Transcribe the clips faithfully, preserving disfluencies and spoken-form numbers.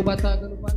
Bata Galupan.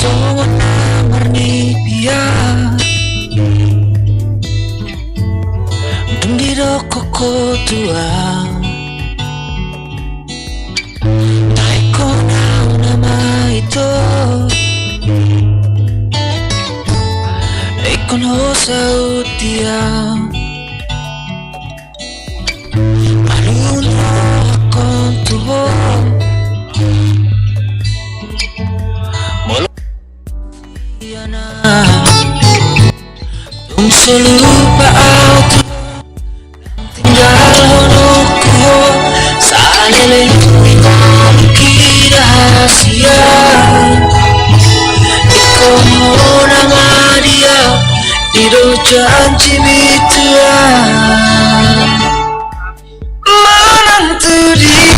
Tongo na marni pia. Mundiro koko tua. Taiko na una maito. Iko no sautia. Malunto kontuho. Molo yana. Tum solupa auto. Tinggal honokuho. Salele. Kira hasia. Iko mona madia. Ido janji bitua. Manang tu dia.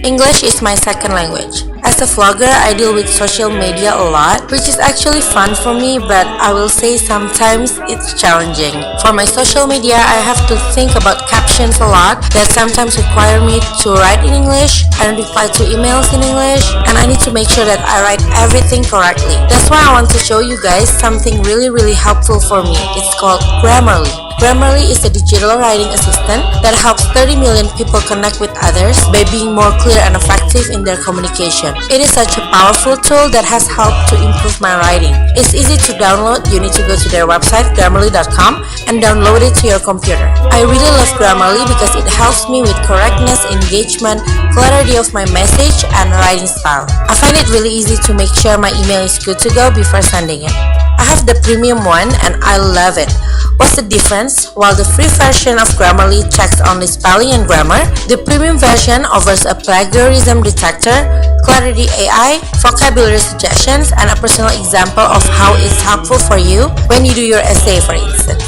English is my second language. As a vlogger, I deal with social media a lot, which is actually fun for me, but I will say sometimes it's challenging. For my social media, I have to think about captions a lot that sometimes require me to write in English and reply to emails in English, and I need to make sure that I write everything correctly. That's why I want to show you guys something really, really helpful for me. It's called Grammarly. Grammarly is a digital writing assistant that helps thirty million people connect with others by being more clear and effective in their communication. It is such a powerful tool that has helped to improve my writing. It's easy to download. You need to go to their website, grammarly dot com, and download it to your computer. I really love Grammarly because it helps me with correctness, engagement, clarity of my message, and writing style. I find it really easy to make sure my email is good to go before sending it. I have the premium one and I love it. What's the difference? While the free version of Grammarly checks only spelling and grammar, the premium version offers a plagiarism detector, clarity A I, vocabulary suggestions, and a personal example of how it's helpful for you when you do your essay, for instance.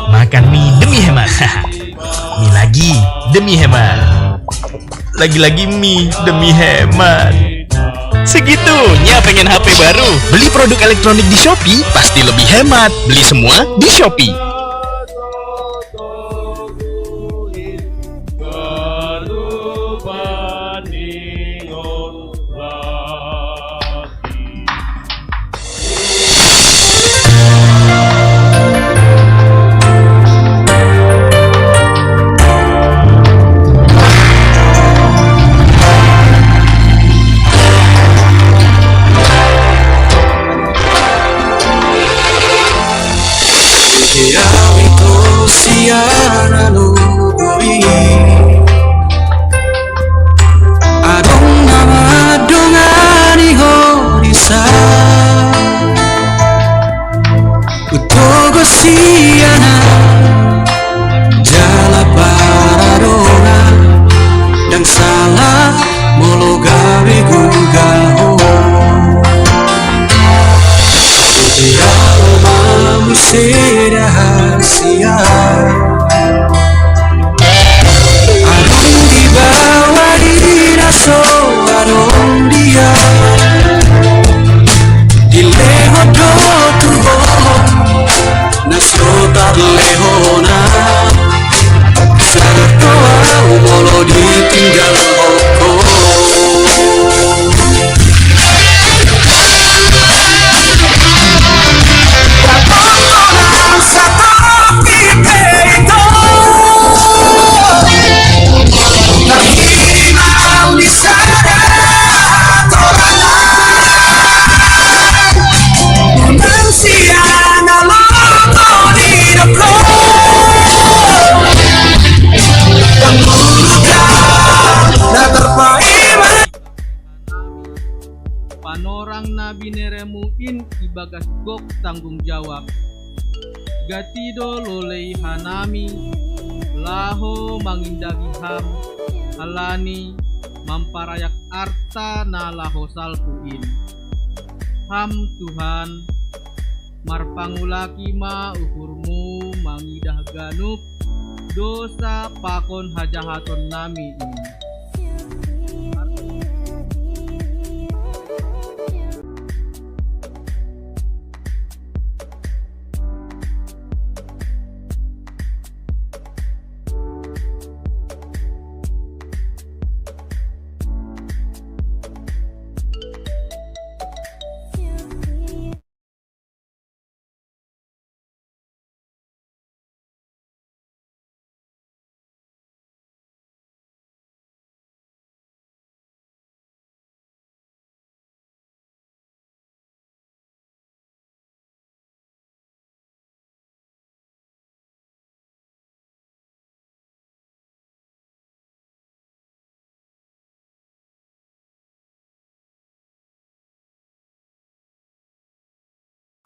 Makan mie demi hemat. Mie lagi demi hemat. Lagi-lagi mie demi hemat. Segitunya pengen H P baru. Beli produk elektronik di Shopee pasti lebih hemat. Beli semua di Shopee. Kiawi to siana luguri. Adong nama dongani horisa. Utogo siana jala paradonga. Dang sala molo gabe gugaho. Tirau mamu seda hasia. Adong di bawa dina so adong dia. Di leho do tuho. Naso tarlehona. Sarto au molo ditinggal hoko. Panorang na bineremu in ibagas gok tanggung jawab. Gati do lolei hanami laho mangindahi ham, halani mamparayak arta na laho salpu in. Ham Tuhan, marpangulaki ma uhurmu mangidah ganup dosa pakon hajahaton nami in.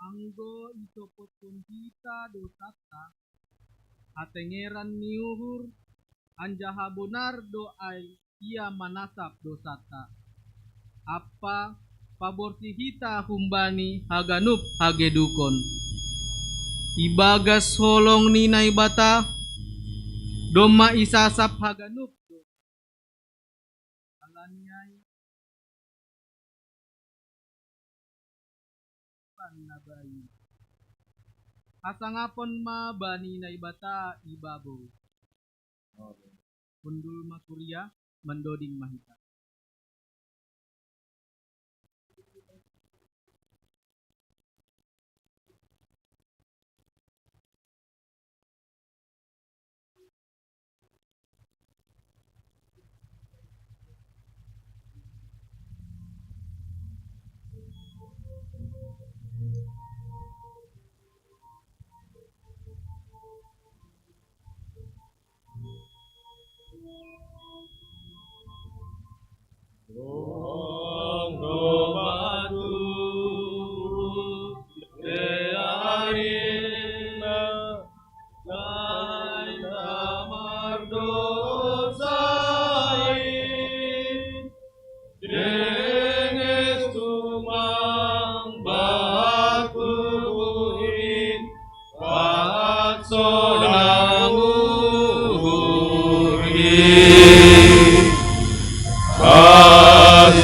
Anggo isopothon hita dosanta, hatengeran ni uhur, anjaha bonar do ai Ia manasap dosanta. Appa, paborsih hita humbani haganup hagedukon. Ibagas holong ni Naibata, domma isasap haganup dosa. Halani ai, Hasangapon ma bani Naibata i babou. Hundul ma kuria, mandoding ma hita.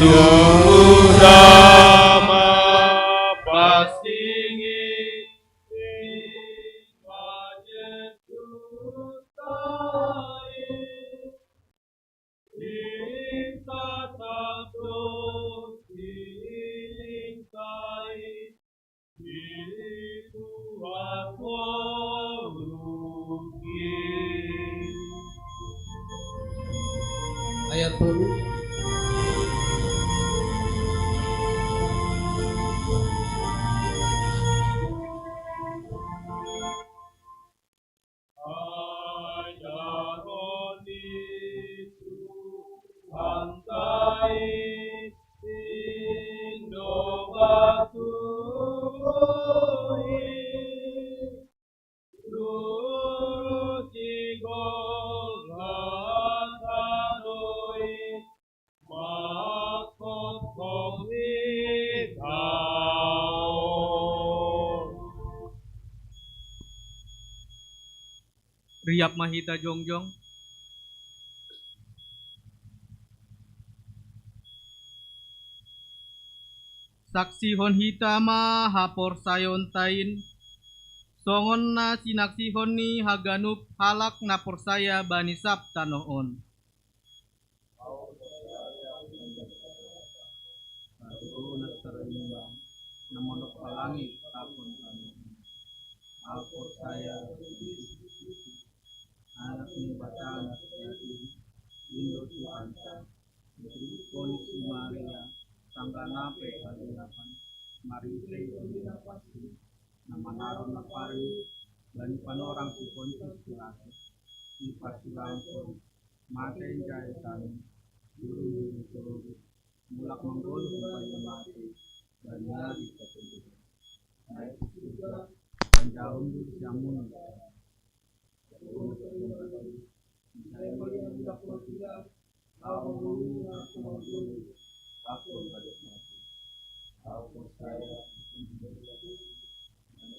Tuhan ma pasingi, Ayat tolu. Riap ma hita jongjong. Saksihon hita ma haporsayaonta in, songon na sinaksihon ni haganup halak na porsaya bani sab tanoh on. Baru na sarimbang, na mandok palangi tapon kami. Au porsaya, Anak ni Batang, Indo Tuhanta, Istriku ni si Maria, tangga nape hadilapan, marite hadilapan, na manaron na pari, bani panorang si Pontius Pilatus, iparsilangkon, mate jai kami, guru guru guru, mulak manggolu kumpanya mati, dan nyari ketujuh. Naik surga, dan jauh di siamun. Misalnya, mulak manggolu, aku manggolu, aku pada mati. Aku saya,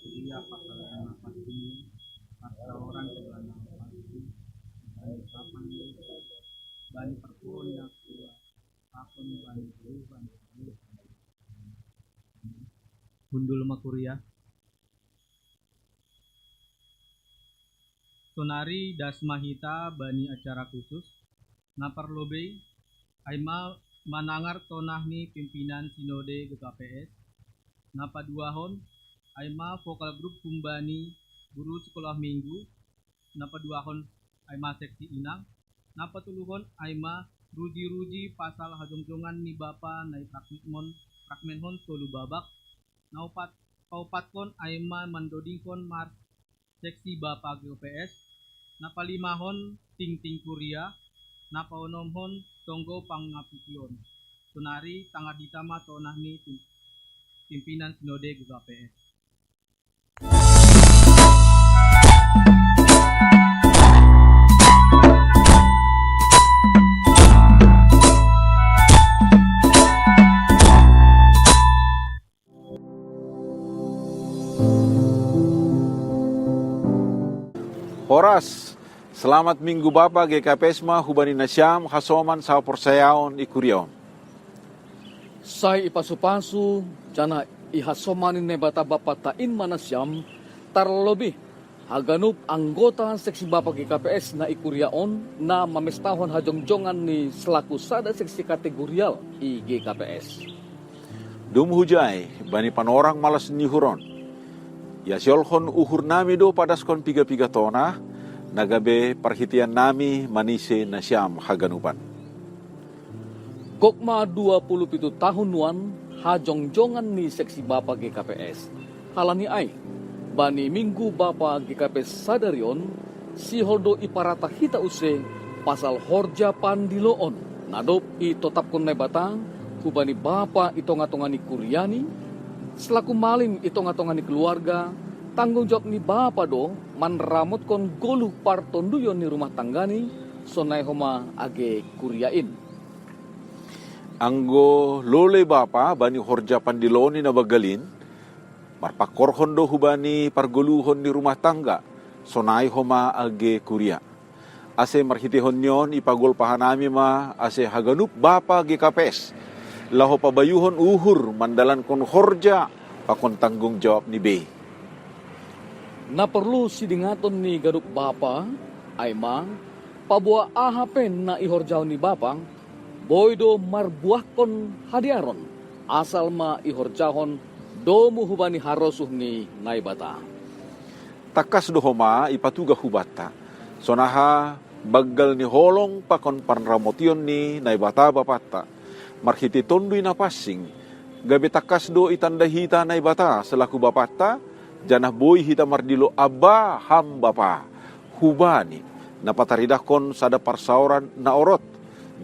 iya pasal anak pasti, pasal orang yang anak pasti, dan kapan dia, dan perpuluhan yang kuat. Hundul ma kuria. Sonari das ma hita bani acara khusus. Na parlobei, ai ma manangar tonah ni pimpinan Sinode G K P S. Na paduahon, ai ma vokal grup humbani guru sekolah minggu. Na paduahon, ai ma seksi inang. Na patoluhon, ai ma ruji-ruji pasal hajongjongan ni bapa na iprakmenhon, prakmenhon tolu babak. Na opat, paopatkon, ai ma mandodingkon mars seksi bapa G K P S. Na palimahon, tingting kuria. Na paonomhon, tonggo pangapusion. Sonari tangar hita ma tonah ni pim-, pimpinan Sinode G K P S. Horas, selamat Minggu Bapa G K P S ma hubani nasiam hasoman sahaporsayaon i kuria on. Sai ipasu-pasu, janah ihasomani Naibata Bapanta in ma nasiam, tarlobih haganup anggota seksi bapa G K P S na i kuria on, na mamestahon hajongjongan ni selaku sada seksi kategorial i G K P S. Dung hujai, bani panorang malas ni uhur on, iasiolhon uhur nami do padaskon piga-piga tonah, na gabe parhitean nami manise nasiam haganupan. Gok ma dua puluh pitu tahun nuan hajongjongan ni seksi bapa G K P S. Halani ai, bani Minggu Bapa G K P S sadari on, sihol do iparata hita use pasal horja pandiloon, na dob itotapkon Naibata hubani bapa i tonga-tonga ni kuria-Ni, selaku malim i tonga-tonga ni keluarga, tanggung jawab ni bapa do manramotkon goluh partonduyon ni rumah tanggani, sonai homa age kuria in. Anggo lole bapa bani horja pandiloon ni na banggal in, marpangkorhon do hubani pargoluhon ni rumah tangga, sonai homa age kuria. Ase marhiteihon ni on ipagolpa hanami ma ase haganup bapa G K P S, laho pabayuhon uhur mandalankon horja pakon tanggung jawab ni bei. Na porlu sidingaton ni ganup bapa, ai ma, paboa aha pe na ihorjahon ni bapa, boi do marbuahkon hadearon, asal ma ihorjahon domu hubani harosuh ni Naibata. Tangkas do homa ipatugah hubanta, sonaha banggal ni holong pakon panramotion ni Naibata Bapanta, marhitei Tonduy Napansing, gabe tangkas do itanda hita Naibata selaku Bapanta, janah boi hita mardilo Aba, Ham Bapa, hubani, na pataridahkon sada parsaoran na orot,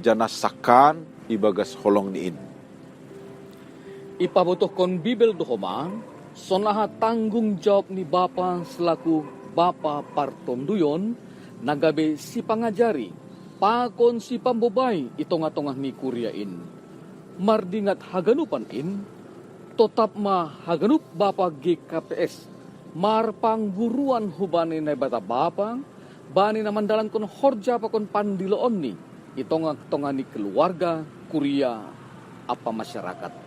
janah sangkaan ibagas holongni in. Ipabotohkon Bibel do homa, sonaha tanggung jawab ni bapa selaku bapa partonduyon, na gabe sipangajari pakon sipambobai i tongah-tongah ni kuria in. Mardingat haganupan in, totap ma haganup bapa G K P S marpangguruan hubani Naibata Bapa, bani na mandalankon horja pakon pandiloonni i tongah-tongah ni keluarga, kuria, ampa masyarakat.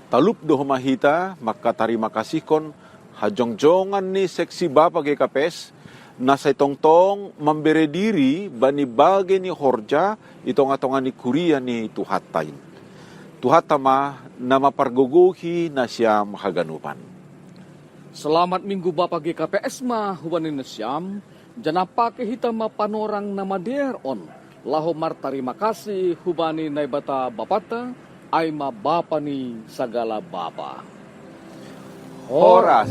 Talup do homa hita mangkatarimakasihkon hajongjongan ni seksi bapa G K P S, na sai tongtong mambere diri bani bagei ni horja i tongah-tongah ni kuria ni Tuhanta in. Tuhanta ma na mapargogohi nasiam haganupan. Selamat Minggu Bapa G K P S ma hubani nasiam, janah pake hita ma panorang na madear on, laho martarima kasih hubani Naibata Bapanta, ai ma Bapa ni sagala bapa. Horas.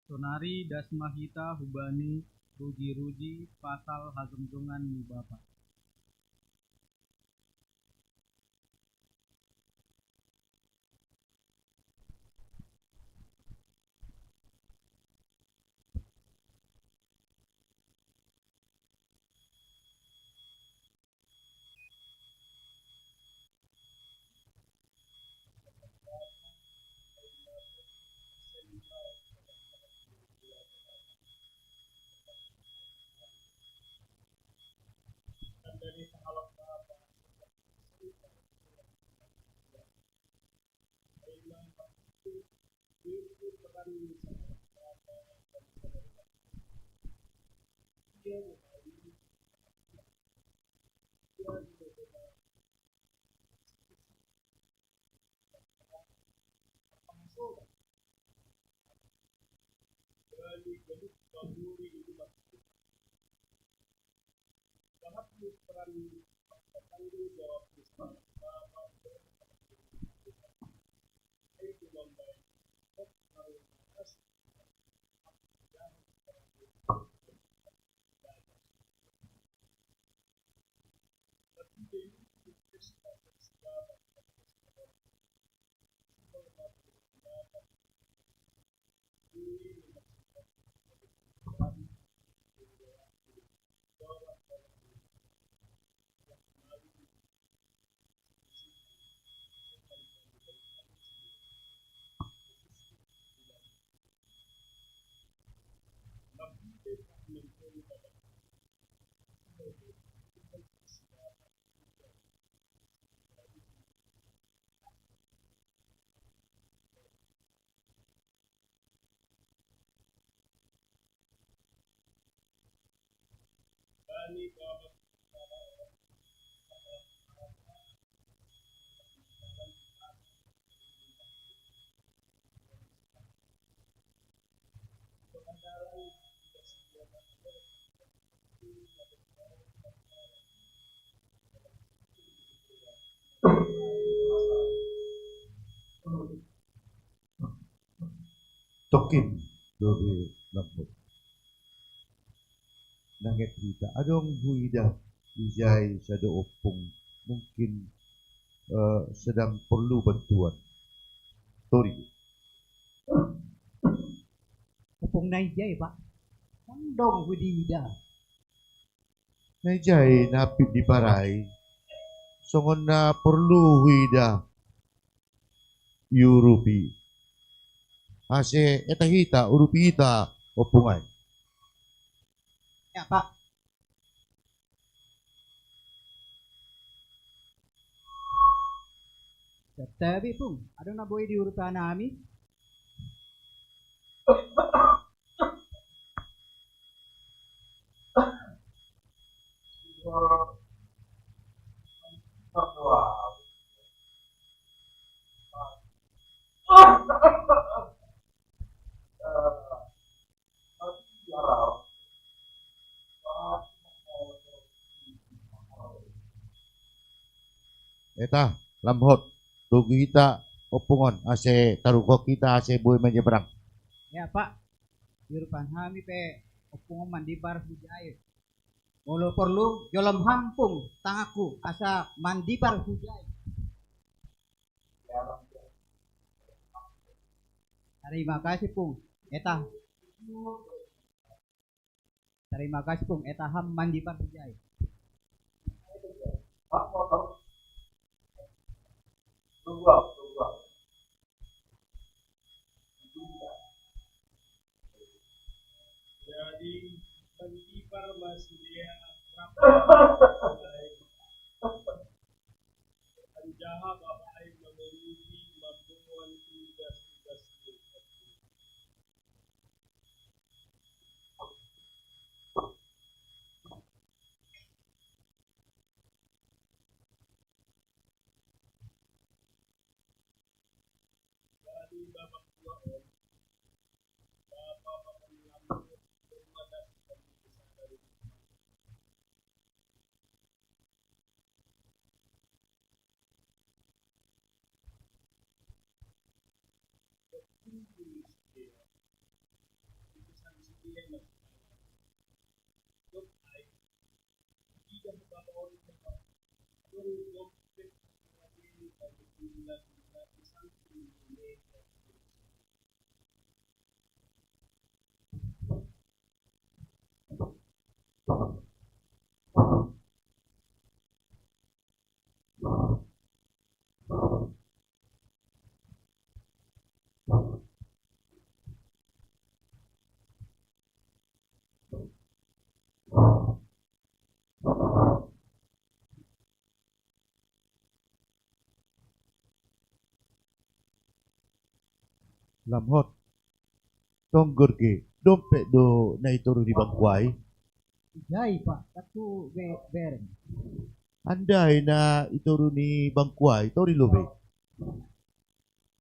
Tonari dasmahita hubani ruji-ruji pasal hajongjongan ni Bapa. Tokin, lobi lambot. Nanget hita. Adong huida ijai sada ompung, mungkin, eh, sedang perlu bantuan. Tori. Ompung na ijai, Pak. Ndang adong huida. Na ijai napit di parai. Songon na perlu huida. Iurupi. Ase eta hita, urupi hita ompung ai. Ya, Pak. Tetapi, Pung, adong na boi diurupi hami? Eta, lam hot, togu hita ompung on, ase taruhon hita ase boi manyeberang. Ya, Pak. Diurupi hami pe ompung on mandipar hujai. Molo porlu, jolom hamu, Pung, tanganku, asa mandipar hujai. Tarima kasih, Pung. Eta. Tarima kasih, Pung. Eta ham mandipar hujai. Jadi, mengkipar masih dia. Anjaha Bapak ai mengurusi mamboan tugas-tugas ni. Jadi, Bapak tua on, Bapak Bapak Lampu, terima kasih. Lam hot. Tonggor ge, dompet do na i toru ni bangku ai? Ijai, Pak, ndang hubereng. Andai na i toru ni bangku ai, tori lobe.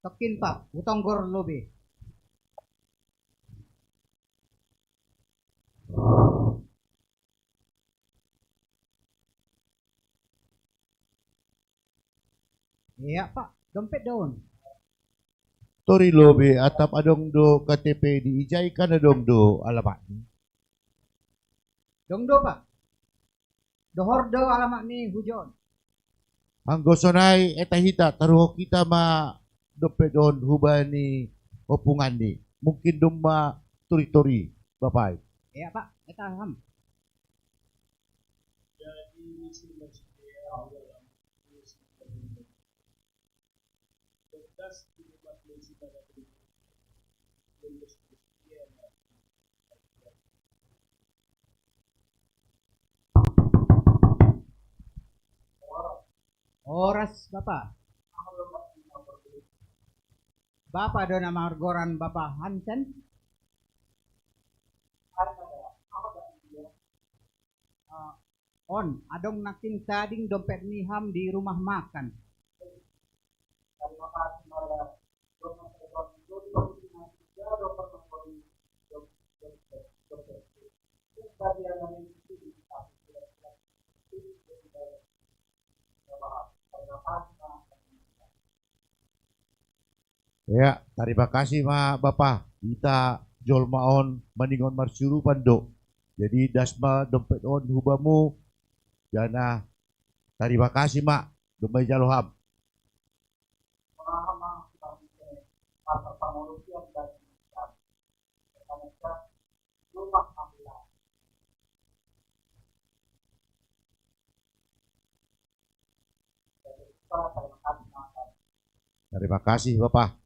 Tokin, Pak, hutonggor lobe. Iya, Pak, dompet do on. Tori lobe, atap adong do K T P di ijai, kan adong do alamat ni? Adong do, Pak. Dohor do alamat ni hujon. Anggo sonai, eta hita, taruhon hita ma dompet on hubaen ni ompung ni. Mungkin domma tori-tori, Bapak ai. Iya, Pak, eta ham. Horas, Bapa. Bapa do na margoran Bapa Hansen? Ah, on, adong nangkin tading dompet ni ham di rumah makan. Terima kasih, Mara. Dompet ni ham di rumah makan. Tarima kasih ma Bapa, hita jolma on maningon marsiurupan do. Jadi das ma dompet on hu bamu, jana tarima kasih ma, domma ijalo ham. Terima kasih Bapak.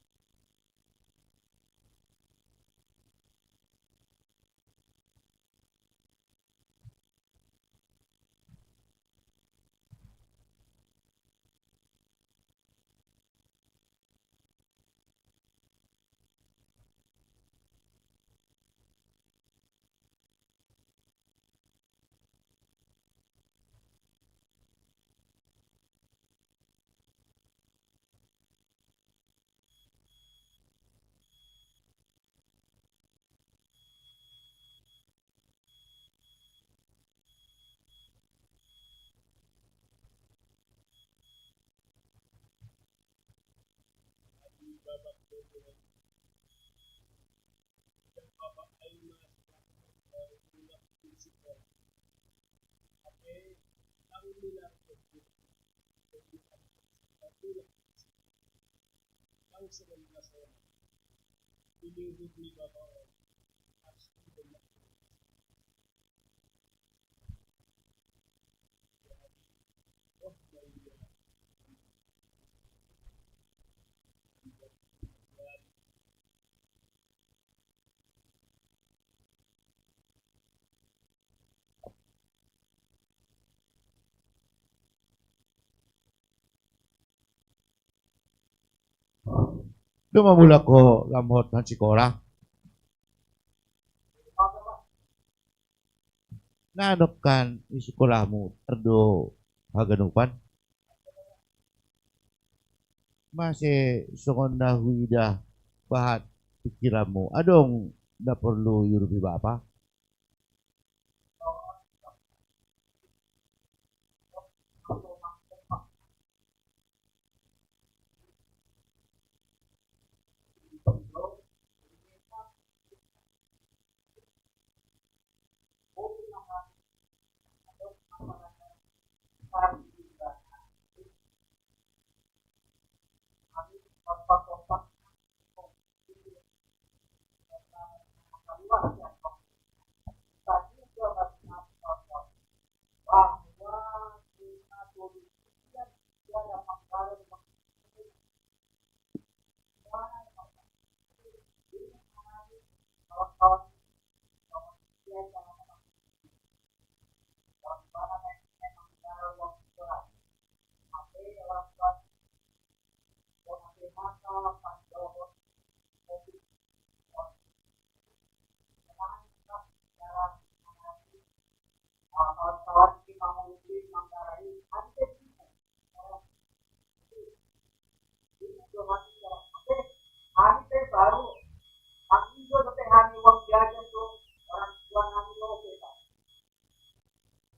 Dung ma mulak ho Lamhot marsikkola. Na dongkan i sikolahmu tardo haganupan. Mase songon na huida bahat pikiranmu, adong na porlu diurupi bapa?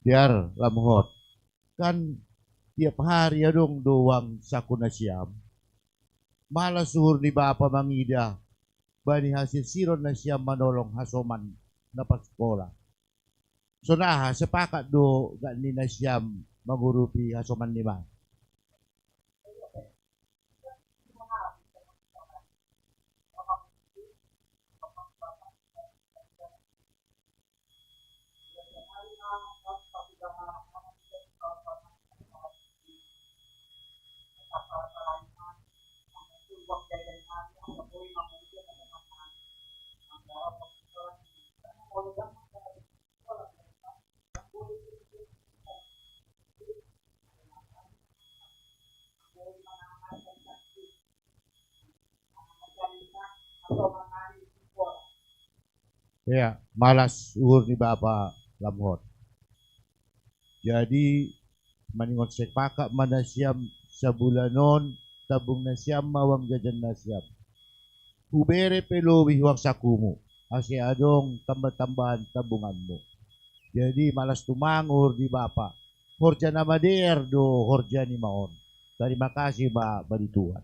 Biar Lamhot. Kan tiap hari adong do uang saku nasiam. Malas uhur ni bapa mangida bani hasirsiron nasiam manolong hasoman na parsikola. Sonaha sepakat do gak ni nasiam mangurupi hasoman ni ma. Ya, malas uhur ni bapa Lamhot. Jadi maningon sepakat ma nasiam, sabulan on tabung nasiam ma uang jajan nasiam. Hubere pe lobi uang sakumu, ase adong tamba-tambahan tabunganmu. Jadi malas tumang uhur ni bapa. Horja na madear do horja ni ma on. Tarima kasih ma bani Tuhan.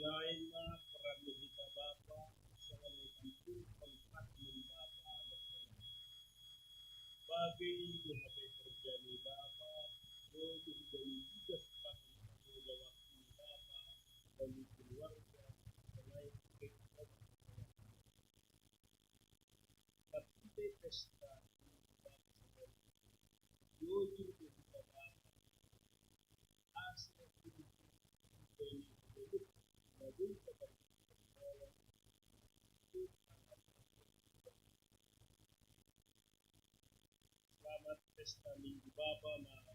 Daima peran hita Bapa, sanga ne tampun pangkat ni Bapa, bagai ni hape kerja ni Bapa, yo ni tugas, tanggung jawab ni Bapa, bagi keluarga, selain Selamat Pesta Minggu Bapa, Mama.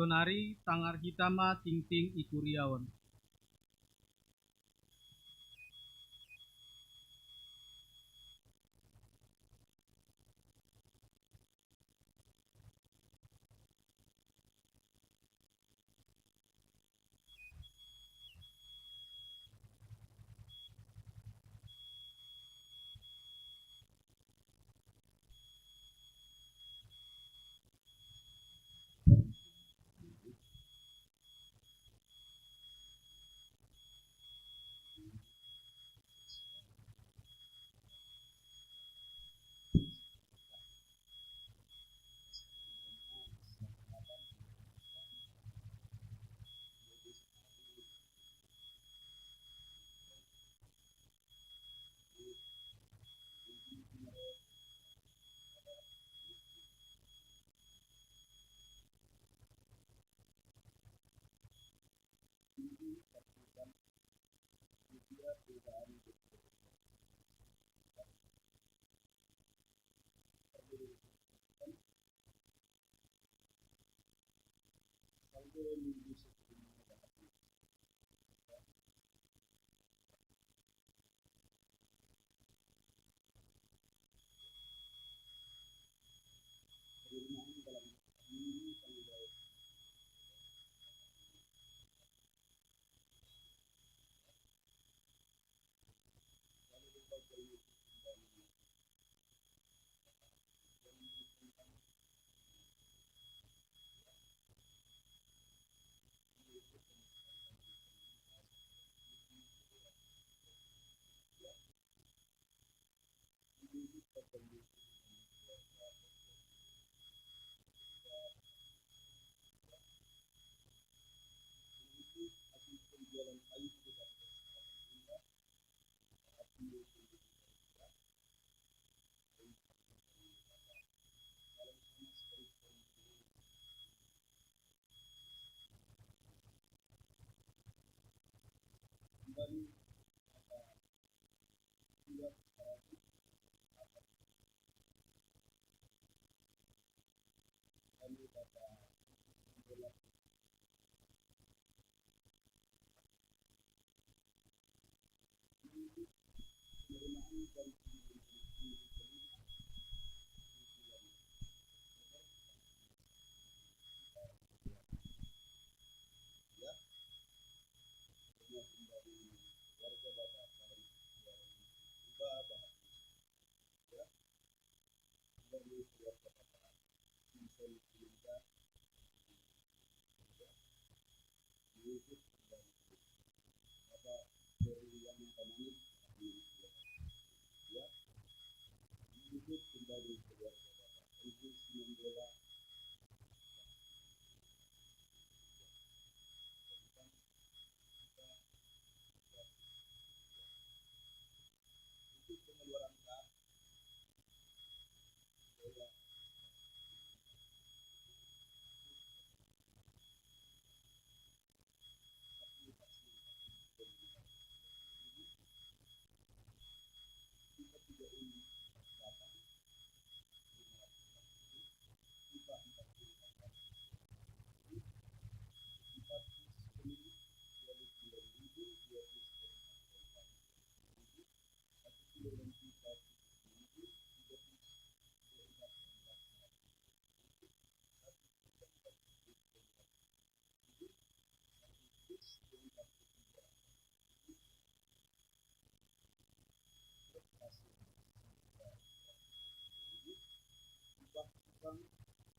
Sonari tangar hita ma tingting i kuriaon.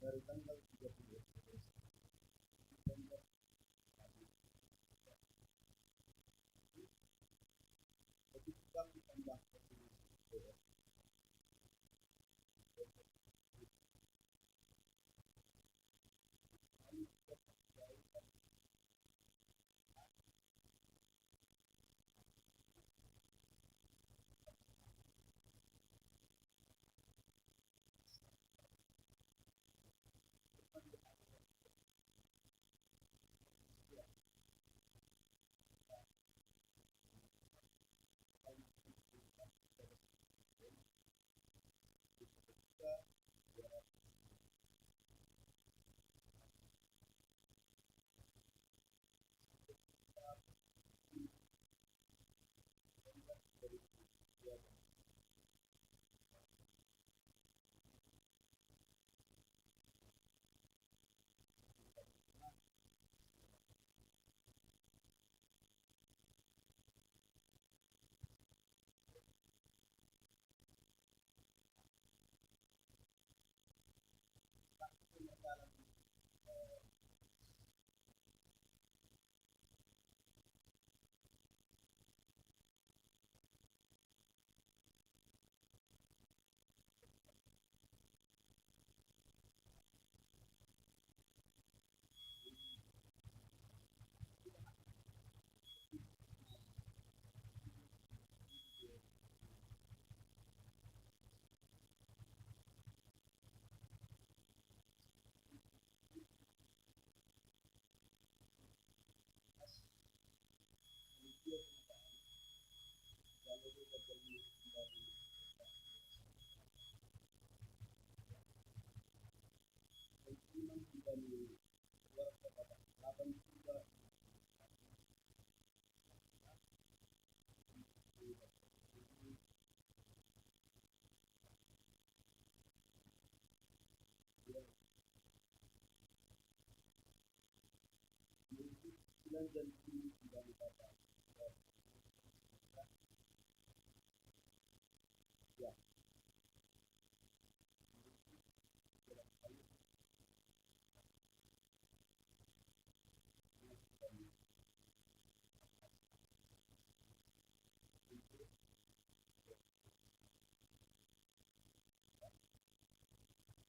Dari tanggal tiga puluh September.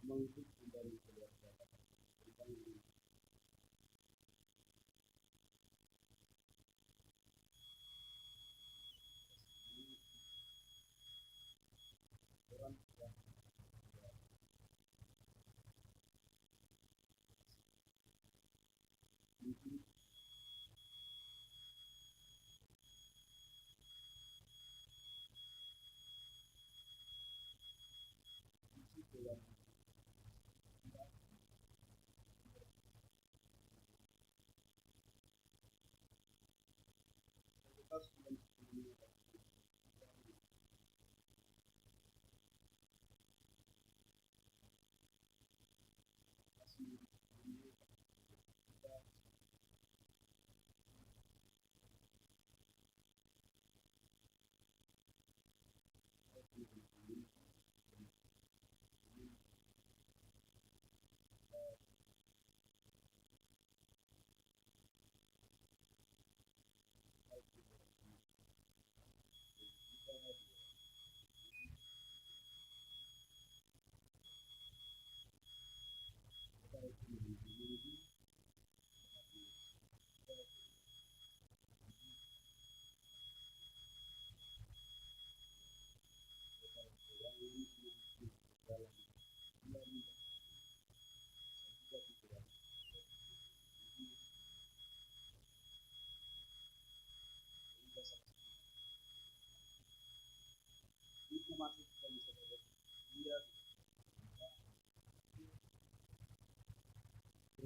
Mengikuti dari keluarga tentang ini. Orang yang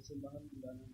Persembahan bulanan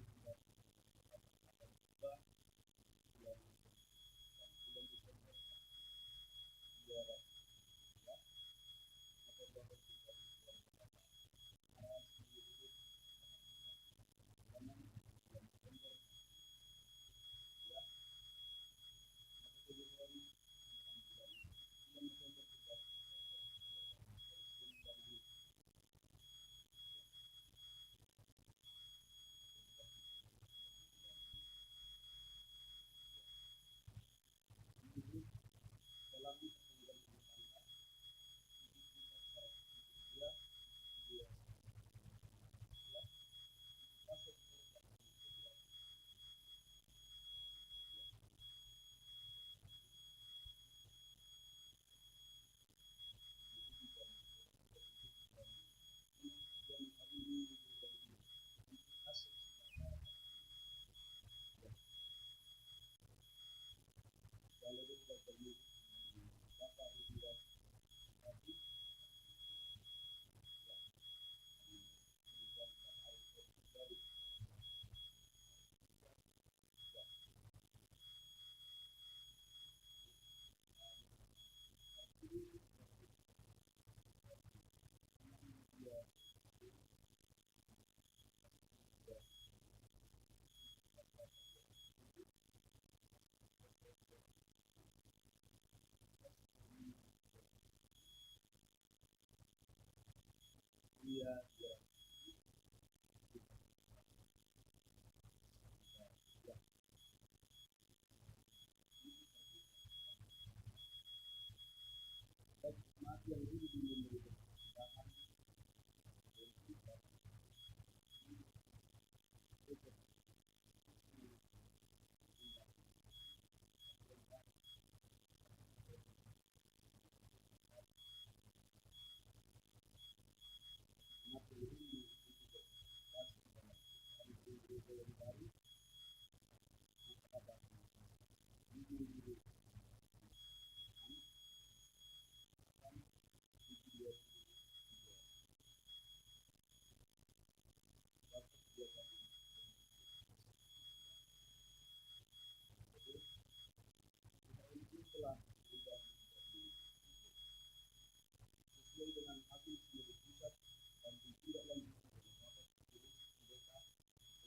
sesuai dengan hasil sinode pusat dan ditindaklanjuti oleh Bapak Majelis Pendeta,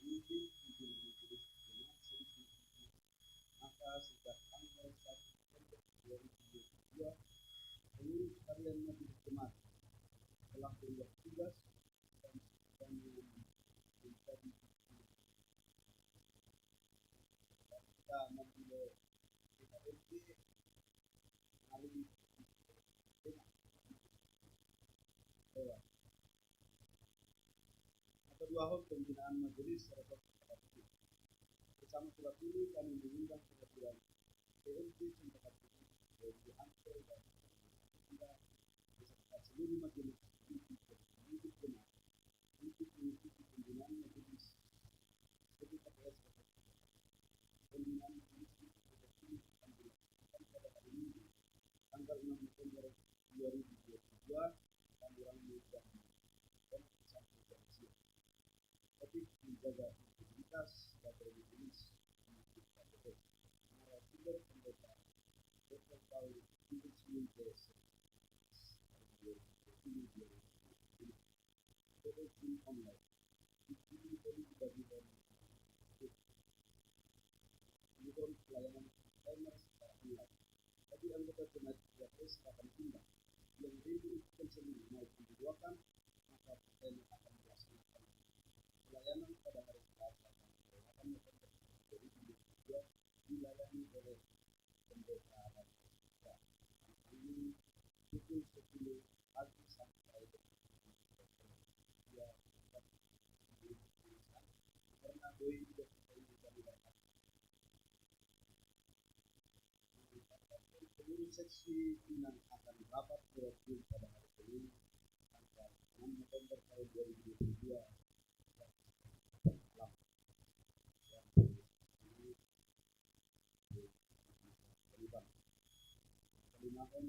pemimpin pimpinan Majelis Jemaat Seisi, maka sejak tanggal satu November dua ribu dua puluh dua, pengurus harian Majelis Jemaat telah berubah tugas dan semuanya menjadi kita memilih kita R T melalui kedua hal pembinaan majelis resort bersama surat ini kami mengundang kehadiran P M P Cempaka Putih, P M P Ansor, dan beserta seluruh majelis untuk mengikuti pembinaan majelis P P K P S. Pembinaan majelis itu akan dilaksanakan pada hari Minggu, tanggal enam November dua ribu dua puluh dua, mulai jam enam sampai jam siang. Topik: menjaga integritas sebagai majelis. Narasumber pendeta Doktor Paul Yunus Yunus, Zoom online. Ini bagi dari pelayanan secara online. Bagi anggota jemaat P K P S akan pindah yang rindu untuk konseling maupun diduakan, maka pelayanan akan dilaksanakan. Pelayanan pada hari Selasa, tanggal delapan November dua ribu dua puluh dua, dilayani oleh pendeta Raja Putra. Ini pukul sepuluh pagi sampai ya, karena doi juga sudah ini kami dapat. Seluruh seksi Pinang akan rapat direktif pada hari Senin, tanggal enam November tahun dua ribu dua puluh dua. Kalimantan,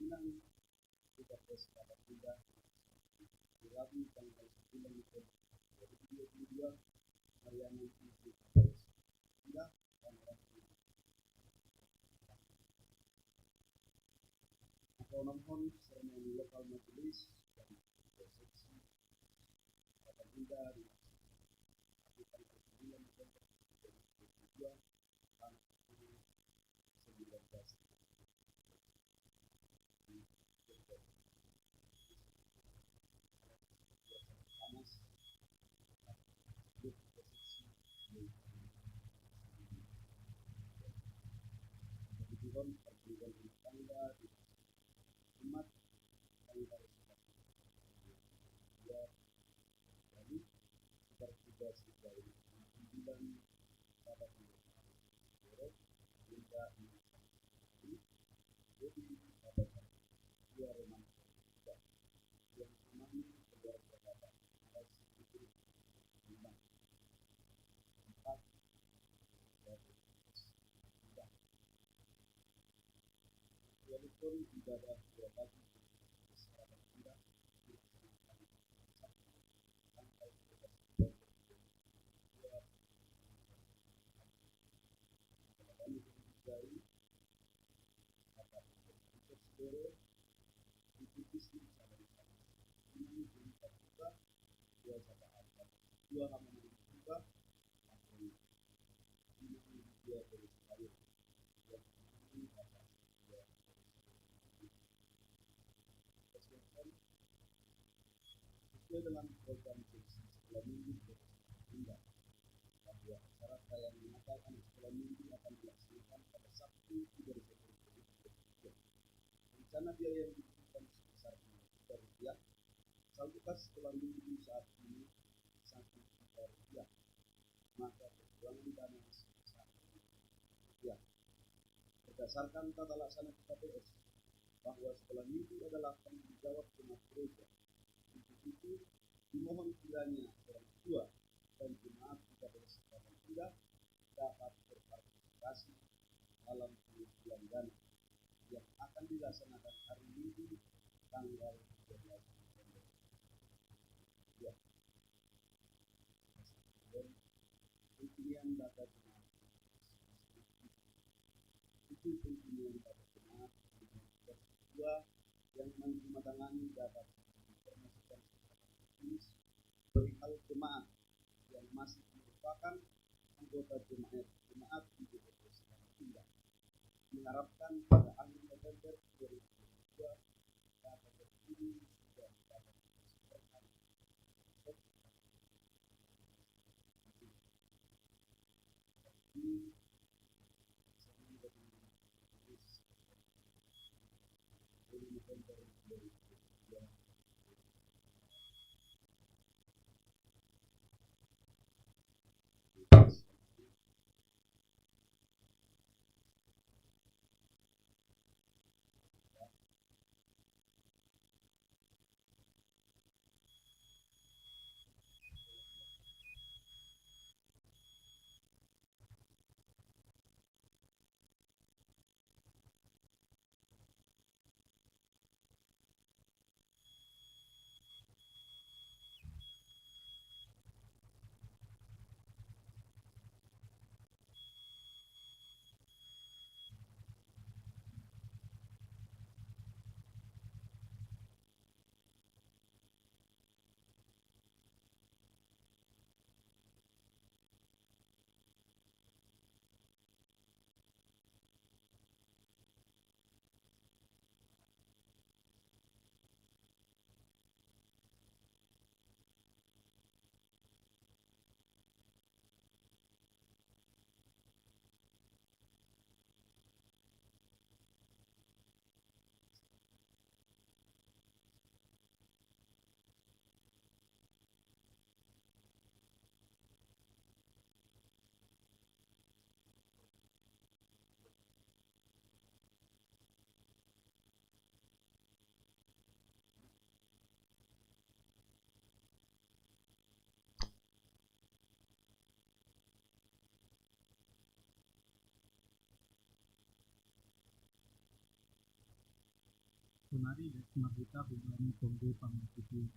Pinang, Budapest, Rabat Pindah, di Rabu tanggal sembilan November dua ribu dua puluh dua, Mariana Pindah, Pindah, dan Rabat Pindah. Atau nomor sermon lokal majelis dan seksi Rabat Pindah di Rabu tanggal sembilan November dua ribu dua puluh dua, Walaupun ibadah dua pagi secara berbeda, sesuai dengan program sekolah minggu. Bahwa acara perayaan Natal anak sekolah minggu akan dilaksanakan pada Sabtu, tiga Desember dua ribu dua puluh tiga. Rencana biaya yang dibutuhkan sebesar lima juta rupiah. Saldo kas sekolah minggu saat ini satu juta rupiah. Maka kekurangan dana sebesar satu juta rupiah. Berdasarkan tata laksana K P S, bahwa sekolah minggu adalah tanggung jawab jemaat gereja. Untuk itu, dimohon kiranya orang tua dan jemaat K P S Rabat Pindah dapat berpartisipasi dalam pengumpulan dana yang akan dilaksanakan hari Minggu tanggal tiga belas November. Ya. Pemberian data jemaat. Itu pemberian data jemaat. Kedua, yang menandatangani anggota jemaat, jemaat di G P S Samarinda mengharapkan pada akhir November dua ribu dua puluh dua dapat berdiri sebagai Kunari Desmagita Bugani Tonggo Pangakiti.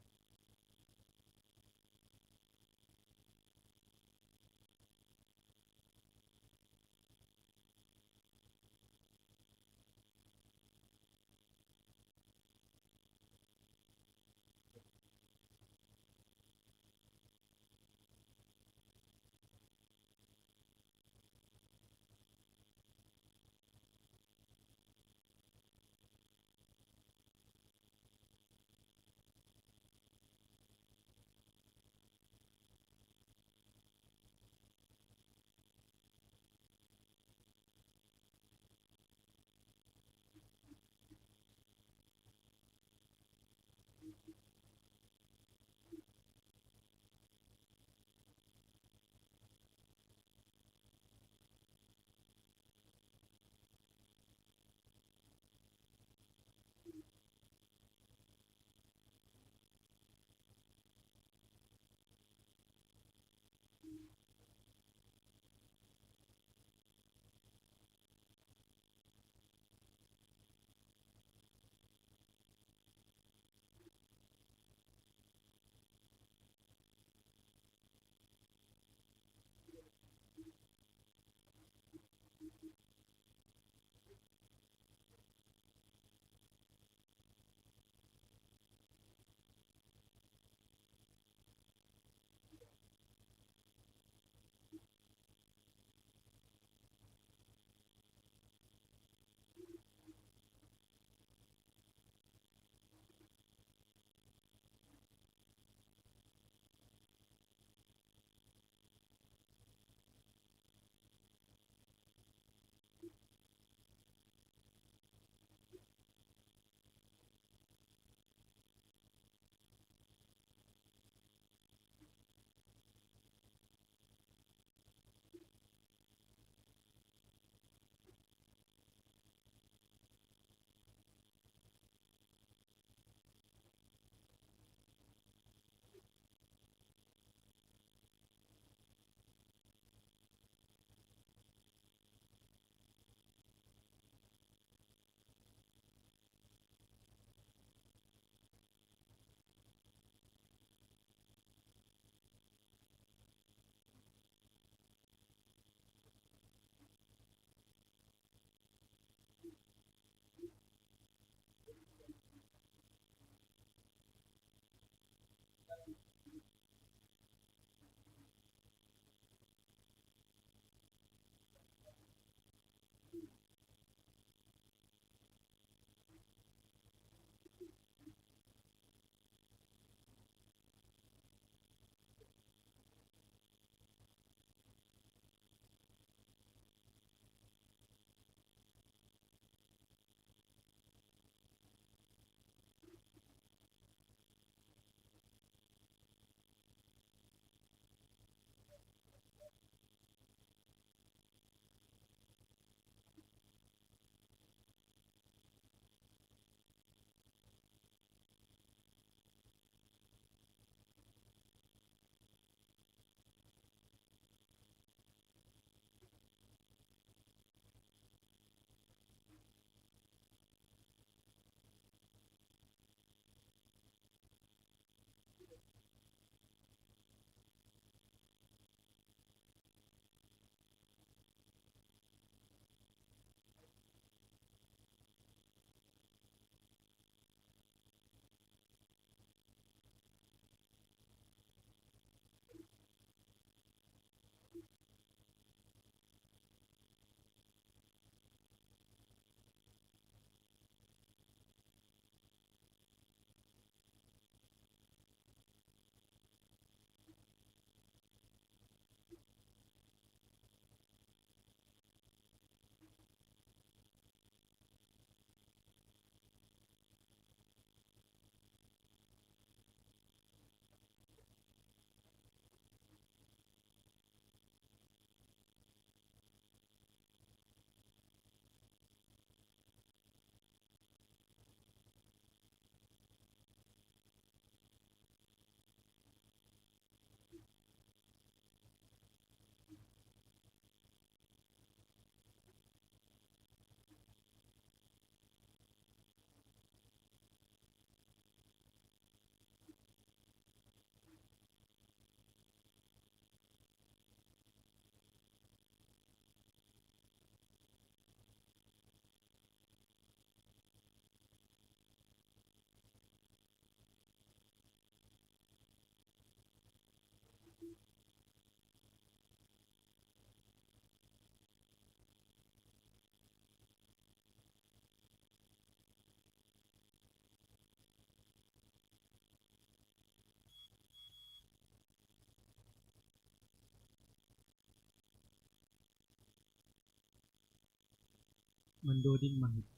mandoding ma hita.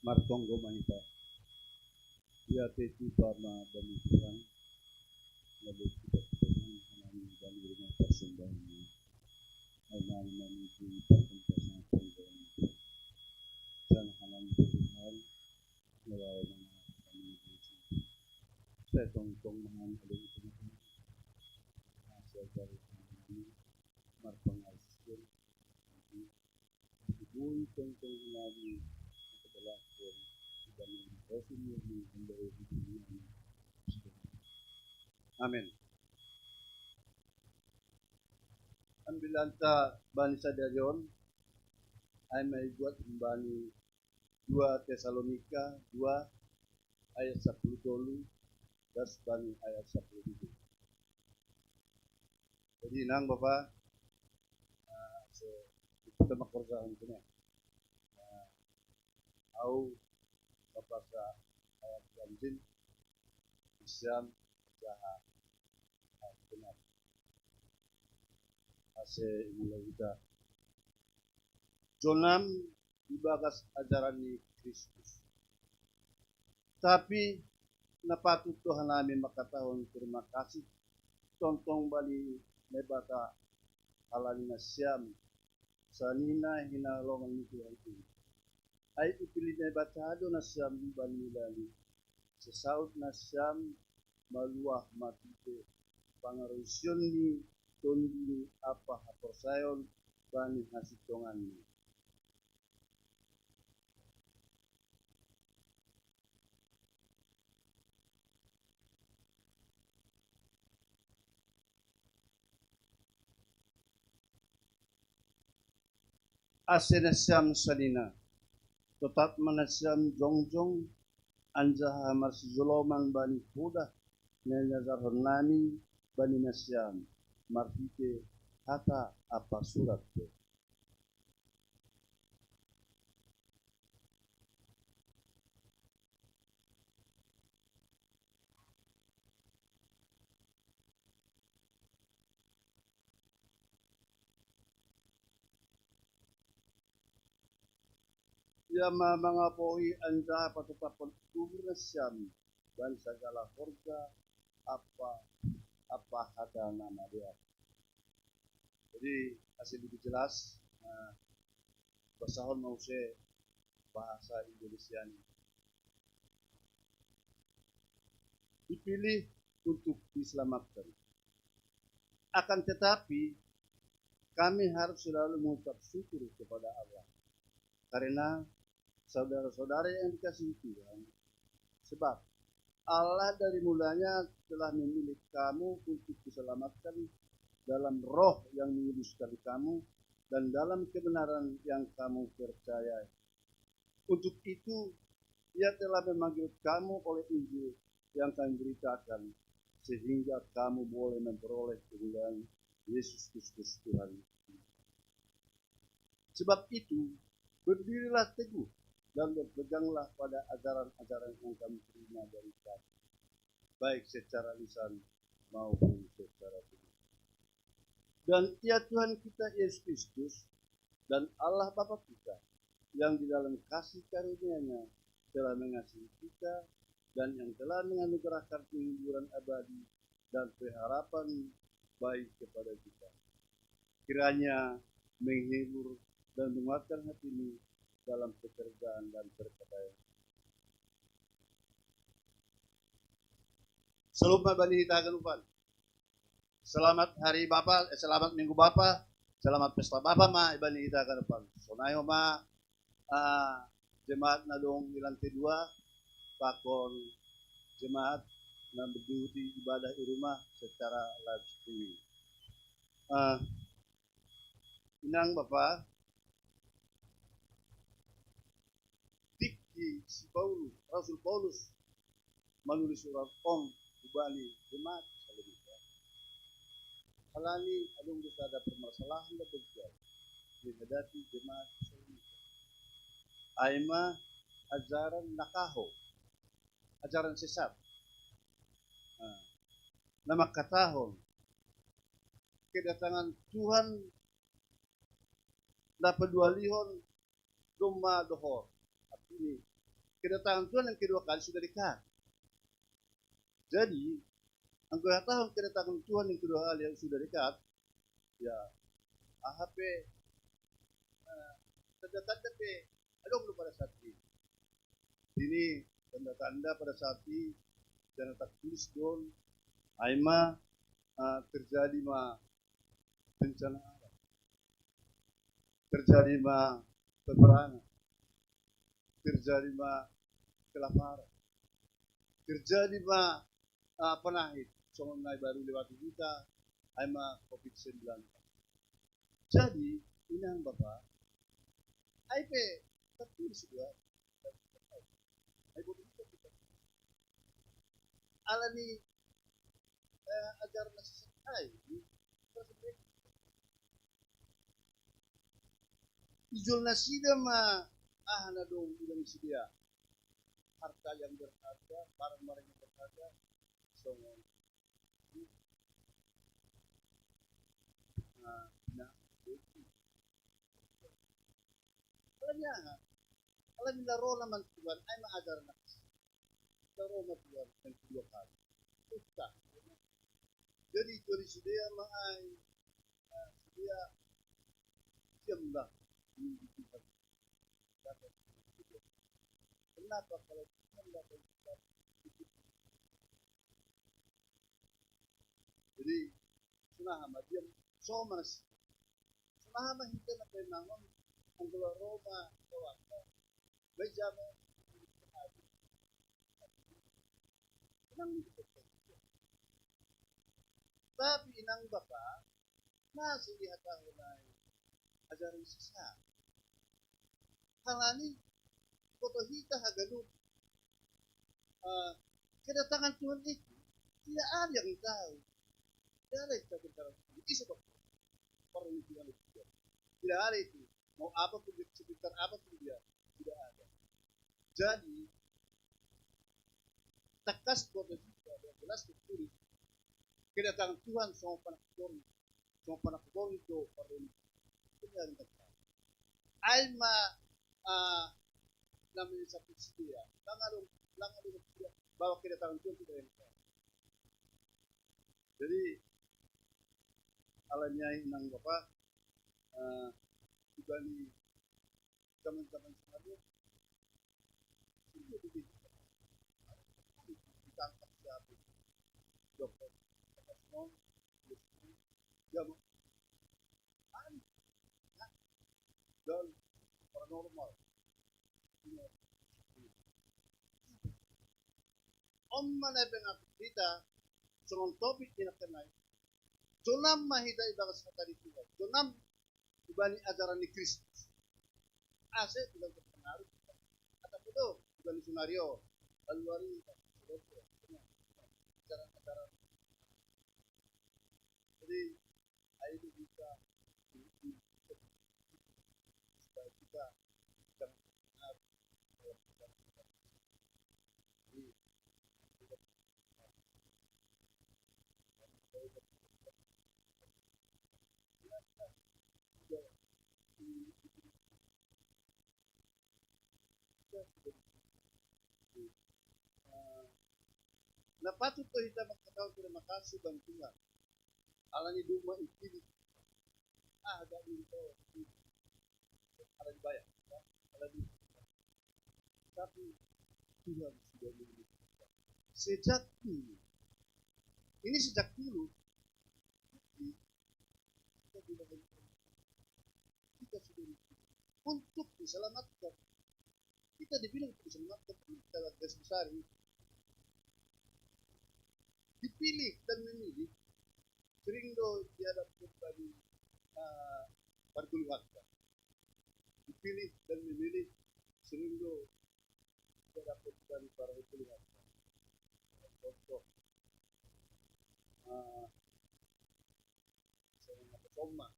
Martonggo ma hita. Iate tupa ma bani Tuhan, lalu kita pegangan hanami bani rumah persembahan. Hanami manuju pakan pasangan penggalan. Sana hanami Tuhan, lalu mana hanami. Saya tongtong mahan ada itu. Saya dari hanami, marpangarsir. Boi tongtong hanami, adalah dari Tuhan yang Rasul yang memberi hidup. Amin. Ambilanta bani sadarion, ai maibuat humbani dua Tesalonika dua ayat sapuluh tolu, das bani ayat sapuluh pitu. Jadi inang bapa, ah, so, kita makorja untuk ni. Ah, au bapa sa ayat ganjil, Islam jaha, ah, benar. Ase imula kita. Jonam ibagas ajaran ni Kristus. Tapi na patut do hanami mangkatahon terima kasih tongtong bani Naibata ala ni nasiam, sanina hinaholongan ni Tuhan i. Ai ipilih Naibata do nasiam bani lali, sai saut nasiam maluah marhite pangarusion ni Tonduy ampa haporsayaon bani hasintonganni. Ase nasiam sanina, totap ma nasiam jongjong, anjaha marsijoloman bani poda na niajarhonnami bani nasiam, marhite hata ampa surat pe. Ia ma mangapohi anjaha patutaphon uhur nasiam bani sagala horja ampa, ampa hata na madear. Jadi, ase lebih jelas, nah, basahon ma muse bahasa Indonesiani. Dipilih untuk diselamatkan. Akan tetapi, kami harus selalu mengucap syukur kepada Allah karena saudara-saudara yang dikasihi Tuhan, sebab Allah dari mulanya telah memilih kamu untuk diselamatkan dalam roh yang menguduskan kamu dan dalam kebenaran yang kamu percayai. Untuk itu, Ia telah memanggil kamu oleh Injil yang kami beritakan, sehingga kamu boleh memperoleh kemuliaan Yesus Kristus Tuhan. Sebab itu, berdirilah teguh dan berpeganglah pada ajaran-ajaran yang kamu terima dari kami, baik secara lisan maupun secara tulis. Dan Ia Tuhan kita Yesus Kristus dan Allah Bapa kita, yang di dalam kasih karunia-Nya telah mengasihi kita dan yang telah menganugerahkan penghiburan abadi dan pengharapan baik kepada kita. Kiranya menghibur dan menguatkan hatimu dalam pekerjaan dan perkataanmu. Salam ma ibani hita haganupan. Selamat Hari Bapa, eh, selamat Minggu Bapa, selamat Pesta Bapa ma ibani hita haganupan. Sonai ho ma, ah, jemaat na dong di lantai dua, pakon jemaat na mengikuti ibadah di rumah secara live streaming. Ah, Inang Bapa, dikti si Paulus, Rasul Paulus, manulis surat on hubani jemaat Tesalonika. Halani adong do sada permasalahan na bagi menghadapi jemaat Tesalonika. Ai ma ajaran na kaho, ajaran sesat. Nah, na mangkatahon kedatangan Tuhan na paduahalihon domma dohot. Artini, kedatangan Tuhan yang kedua kali sudah dekat. Jadi, anggo hatahon kedatangan Tuhan yang kedua kali yang sudah dekat, ya, aha pe, eh, tanda-tanda pe adong do pada saat ini. Ini tanda-tanda pada saat ini, dan tertulis don, ai ma, eh, terjadi ma bencana alam, terjadi ma peperangan, terjadi ma kelaparan, terjadi ma, ah, panahit, songon na baru lewat di hita, ai ma covid sembilan belas. Jadi, Inang Bapa, ai pe tertulis do, ai pe tertulis. Alani, eh, ajaran na sesat ai, ijol nasida ma aha na dong di lambung sidea, harta yang berharga, barang-barang yang berharga, songon, nah, nah, alani aha? Alani na ro nama Tuhan, ai ma ajaran na, na ro ma Tuhan yang kedua kali. Tuhan. Jadi, jadi sidea ma ai, eh, sidea diamlah menunggu Tuhan. Kenapa kalau Tuhan datang? Jadi, songon aha ma diam, somas. Songon aha ma hita na painangon anggo ro ma rohanta. Baik jama. Inang, tapi Inang Bapa, masa dihatahon ai ajaran sesat? Halani, boto hita haganup, eh, kedatangan Tuhan itu tidak ada yang tahu. Tidak ada yang tahu kedatangan Tuhan itu. Iso, Bapak. Parlingkiran itu. Tidak ada itu. Mau apa pun dia, sebentar apa pun dia, tidak ada. Jadi, tangkas boto hita, jelas tertulis, kedatangan Tuhan songon panangkoborngin, songon panangkoborngin do parlingkiran. Ai ma, ah, namanya satu sidea, lang adong, lang adong sidea bahwa kedatangan Tuhan tidak yang tahu. Jadi, alani ai Inang Bapa, eh, ibani zaman-zaman sekarang, itu begitu. Ditangkap siapa? Dokter, dokter, dokter, Dia mau, aneh, ya, dan paranormal. Om mana yang aku cerita, songon topik yang kenai. Jonam mah hita ibagas hata di Tuhan. Jonam ibani ajaran ni Kristus. Ase bilang terpengaruh. Kata betul, ibani sunario. Lalu hari ajaran-ajaran. Jadi, ayo kita supaya kita jangan terpengaruh dalam ajaran-ajaran. Jadi, na patut do hita mangkatahon terima kasih bang Tuhan. Alani duma ipilih. Ah, agak dulu. Alani bayar. Alani. Tapi Tuhan sudah memilih kita. Sejak dulu. Ini sejak dulu. Kita sudah dipilih untuk diselamatkan. Kita dipilih untuk diselamatkan. Kita garis besar ini. Dipilih dan memilih sering do dihadapkan bagi uh, parguluhan. Dipilih dan memilih sering do dihadapkan bagi parguluhan. Contoh, uh, misalnya apa, Soma.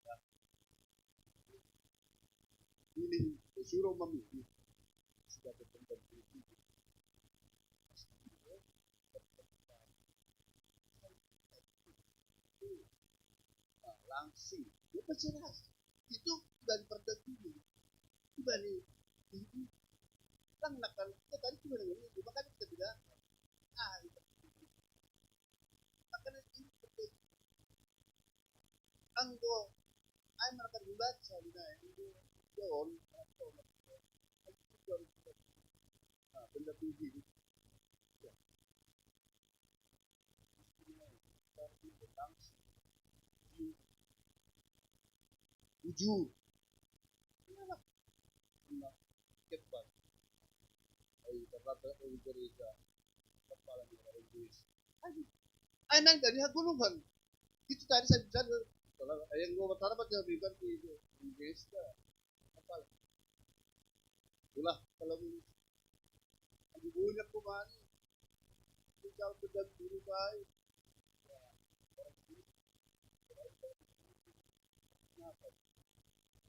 Ya. Pilih, disuruh memilih. Sudah bertemu pilih. Nah, langsing. Dia pasti ragu. Itu dari perdagangan. Itu dari itu. Kan akan kita tadi cuma dengan itu, makanya kita bilang, ah, itu. Makanya ini perdagangan. Anggo, ai mereka dibaca di naik itu, John, nah, benda tinggi. Ya. Jujur. Iyalah. Kebal. Ai terlata dari gereja. Kepala di Inggris. Ai, ai nang dari hagulungan. Itu tadi saya bicara. Kalau yang gua bertarabat yang berikan di Inggris. Kepala. Itulah kalau ini. Ibunya kemana? Tinggal beda guru baik. Ya, orang guru. Kenapa?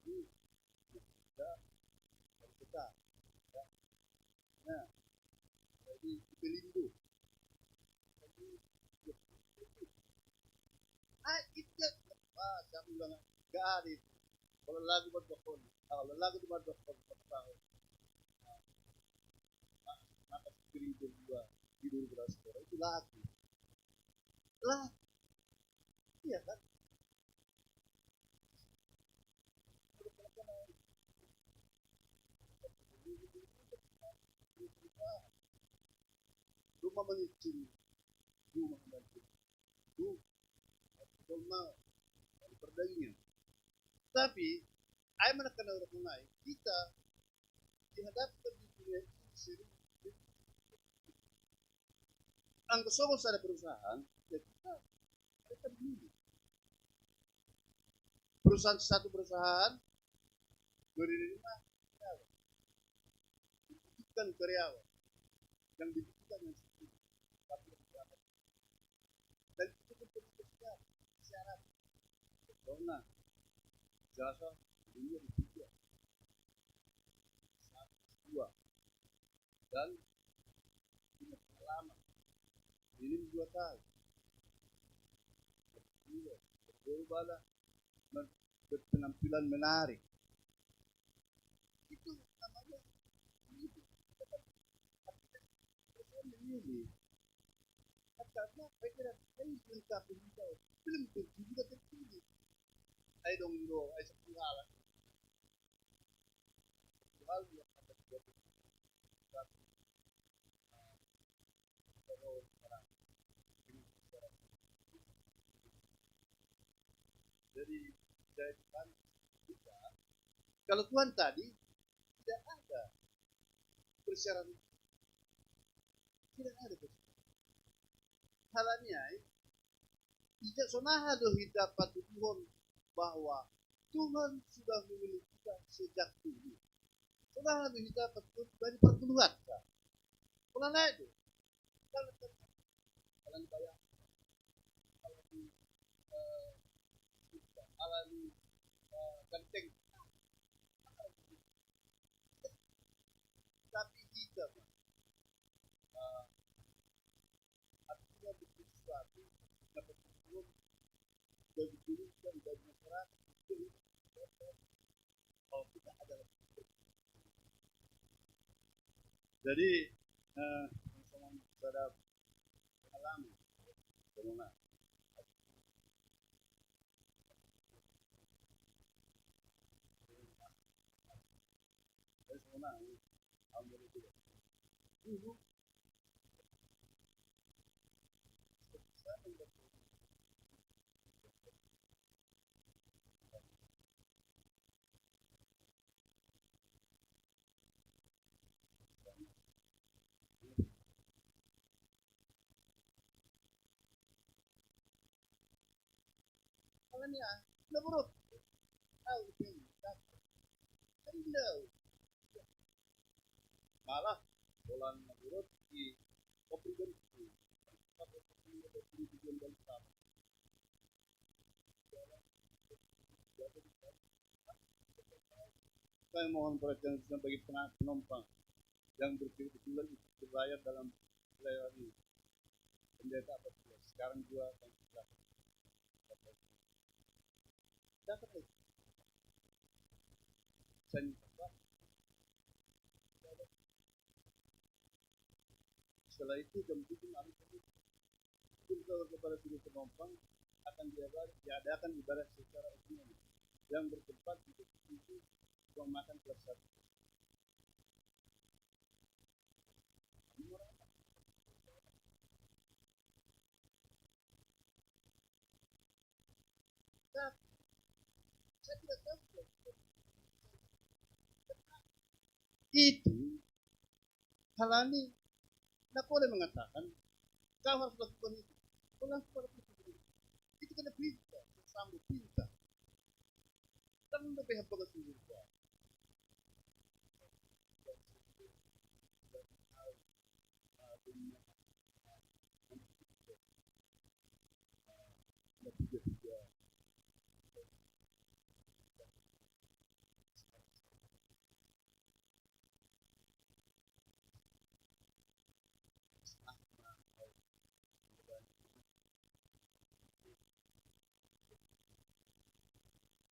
Ini kita, kita. Ya. Nah, jadi kita lindu. Jadi, ah, itu. Wah, siapa bilang? Gak ada itu. Kalau lagu buat dokon. Kalau lagu buat dokon, tahu. Nah, maka sering kedua tidur beras itu lagi. Lah, iya kan? Rumah mengecil, rumah mengecil. Itu, itu mah perdagangan. Tapi, ai mana kena orang lain, kita dihadapkan di dunia ini sering. Anggo songon sada perusahaan, ya kita, kita begini. Perusahaan, satu perusahaan menerima karyawan, dibutuhkan karyawan, yang dibutuhkan yang satu, tapi yang dapat. Dan itu pun terus syarat. Contohnya, jasa dunia di tiga, satu, dua, dan punya pengalaman. Ini dua kali. Berubah lah, berpenampilan menarik. Itu namanya itu. Ini karena pikiran saya lengkap, belum tentu juga terpilih. Ayo dong, bro, ayo sepuluh alat. Sepuluh hal yang akan terjadi. Kalau orang ini secara, Jadi, saya Tuhan, kita, kalau Tuhan tadi tidak ada persyaratan, tidak ada persyaratan. Halaniai, tidak sonaha do hita patuduhon bahwa Tuhan sudah memilih kita sejak dulu. Sonaha do hita patuduhon dari perpuluhan. Kalau naik tu, kalau kalau dibayar, kalau di, eh, kalau di, eh, ganteng. Tapi kita, Pak, eh, artinya begitu sesuatu, dapat hukum, dan dipilihkan dari masyarakat, itu, kalau kita adalah, jadi, eh, sama-sama pada pengalaman, pengalaman. Jadi, sama-sama, alhamdulillah. Dulu, Halaniai, na burut. Au, au. Malah, bolan na burut di kopi dan itu. Kami mohon perhatian khususnya bagi penumpang yang berkebetulan ikut berlayar dalam pelayaran ini. Pendeta apa juga sekarang juga akan kita dapat lagi. Saya minta, Pak, setelah itu jam tujuh malam, kepada seluruh penumpang akan diadakan ibadah secara umum yang bertempat di pintu ruang makan kelas satu. Tapi saya tidak tahu itu. Halani, na pole mengatakan, "Kau harus lakukan itu." Kau lakukan itu. Itu kena perintah, sambil perintah. Kan udah pihak pengasih juga.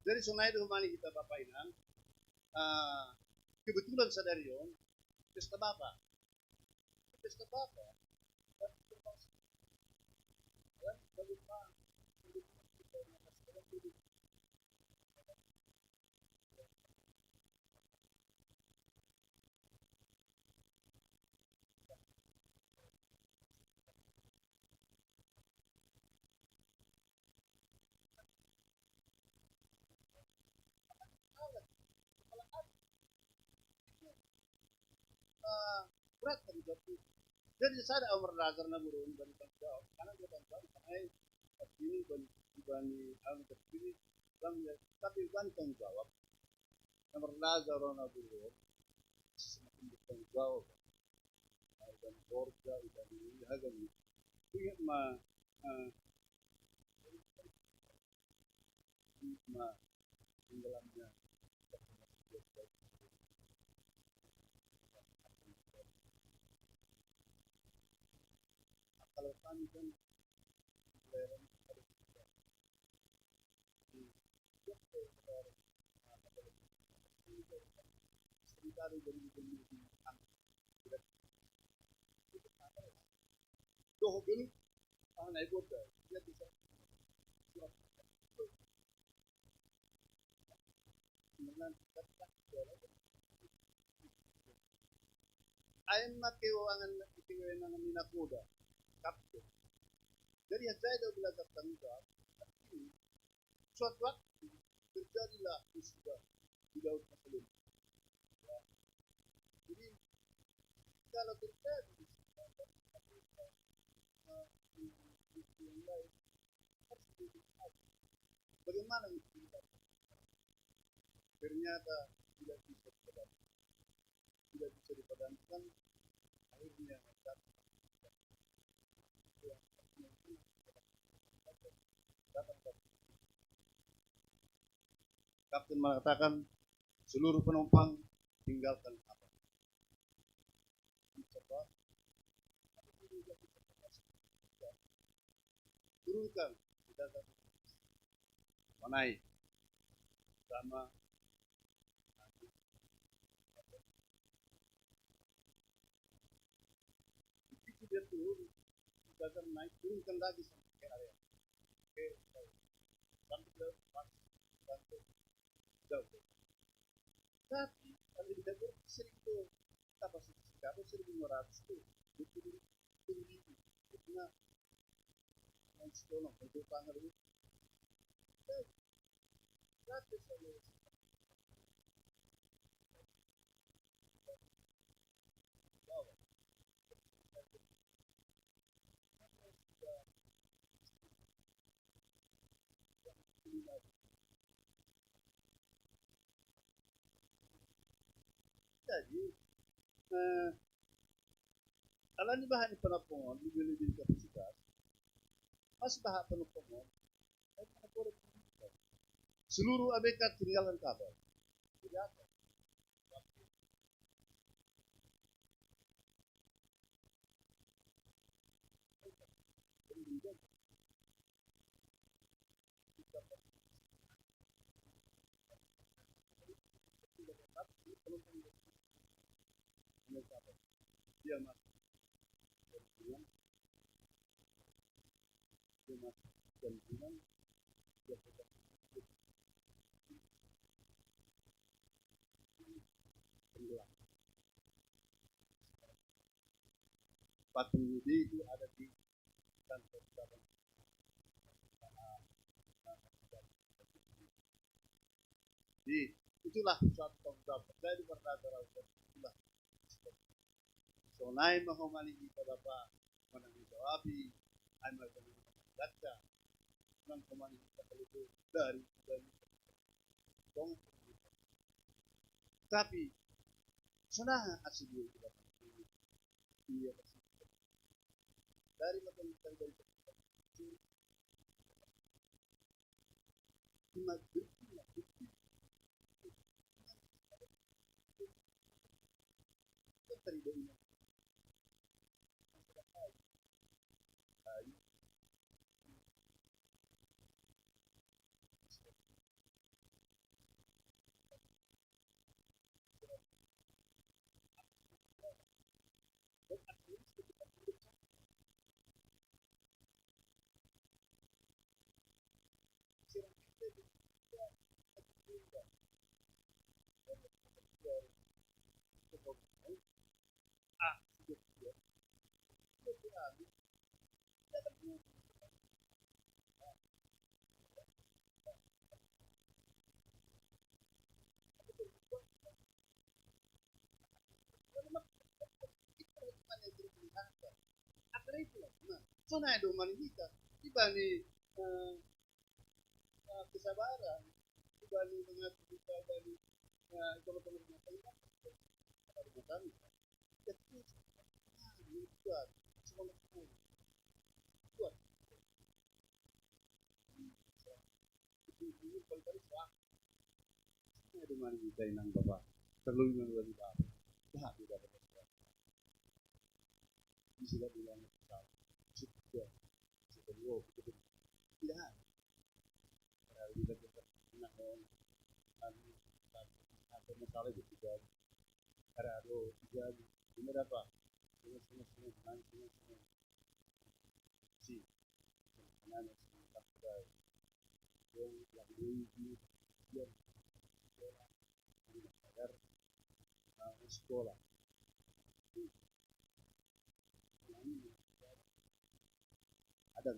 Jadi, sonai do homa ni hita Bapa inang, ah, kebetulan sadari on, pesta Bapa. Pesta Bapa. Dan termasuk, ya, bagaimana, bagaimana kita mengatasi dalam hidup. Ah, berat tanggung jawab tu. Jadi, sada Amar Lazar na burun bani tanggung jawab. Karena dia tanggung jawab, karena ini bani, bani, anu, terpilih, bang, ya, tapi bani tanggung jawab. Amar Lazar na burun semakin bertanggung jawab. Bani keluarga, bani, ya, kan. Ingat ma, ah, ma, tenggelamnya. Kalau kami kan, sementara dari, dari, dari, toho belu, ah, na iboda. Dia bisa. Ai ma kewenangan, kewenangan ni nakoda. Kapten. Jadi, hata ida belajar tanggung jawab. suatu waktu terjadilah musibah di Laut Masa Lalu. Ya. Jadi, kalau terjadi musibah, bagaimana itu? Ternyata tidak bisa dipadamkan, tidak bisa dipadamkan. Akhirnya, kapten mengatakan, "Seluruh penumpang, tinggalkan kapal." Coba, turunkan, tidak ada, mana sama. Begitu dia turun, gagal naik, turunkan lagi sampai ke area. Oke, sampai ke pas, sampai jauh. Tapi kalau di Dago seribu, kapasitas kapal seribu lima ratus tuh, dua puluh ribu. Karena yang sekolah itu tanggal itu, eh, gratis sama. Jadi, eh, kalau ini bahan penampung, lebih-lebih kapasitas, masih bahan penampung, seluruh A B K tinggalkan kapal. Jadi apa? Dia masuk. Dia masuk. Dia bilang, dia pegang. Tenggelam. Patung Yudi itu ada di kantor cabang. Jadi, itulah suatu tanggung jawab. Saya di Pertagara, itulah. Sonai mahomani kita Bapa, menang jawab, ai mai dengan baca, menang homani kita kalau itu dari, dari. Tapi, sonai asi dia itu Bapa. Iya, pasti. Dari mata kita dari Sonai domani kita, ibani, eh, eh, kesabaran, ibani mengatur kita, ibani, eh, kalau pengen rumah tangga, apa rumah tangga? Ya, itu, ah, ini kuat, semua kuat. Kuat. Itu, itu paling-paling kuat. Aduh, mari kita inang Bapak. Terlebih melalui Bapak. Dah, tidak ada masalah. Bisa bilang, sudah, sudah, wow, gitu. Tidak ada. Kalau kita, kita, nah, ada masalah itu tidak ada. Ada, ada, tidak ada. Ini ada apa? Ini, ini, ini, ini, ini, ini. Si, ini, ini, ini, ini. Yang, yang ini, dia, dia, dia, dia, nah, sekolah. Ada.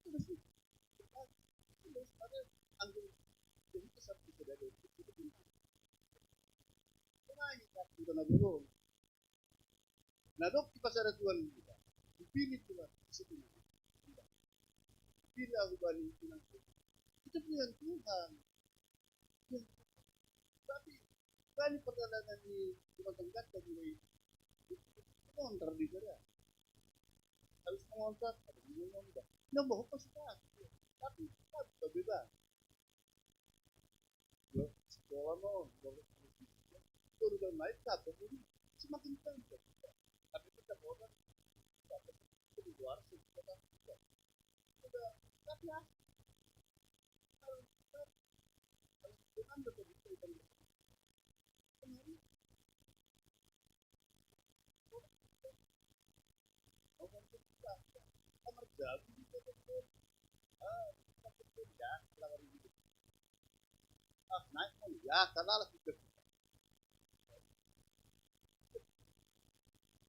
Itu mesti. Itu mesti ada anggur. Jadi, itu satu sudah ada. Itu penting. Kemarin kita udah ngobrol. Nah, dok, di pasar Tuhan kita. Dipilih Tuhan. Sebenarnya. Dipilih aku bani Tuhan. Itu pilihan Tuhan. Tapi, bani perjalanan di rumah tangga tadi, wei. Kontrak di sana. Habis mengontrak, ada yang ngomong, "Nambah apa sih, Pak?" Tapi, kita bisa bebas. Yo, sekolah mau, kalau kalau udah naik, tak perlu. Semakin cantik. Tapi kita orang, kita di luar sih, kita udah, tapi asik. Kalau kita, kalau kita kan betul-betul kan, kemarin, orang kita, orang kita, kita merjabu di kota itu. Ah, kita betul ya, kita hari ini. Ah, naik kan ya, kalah lah kita.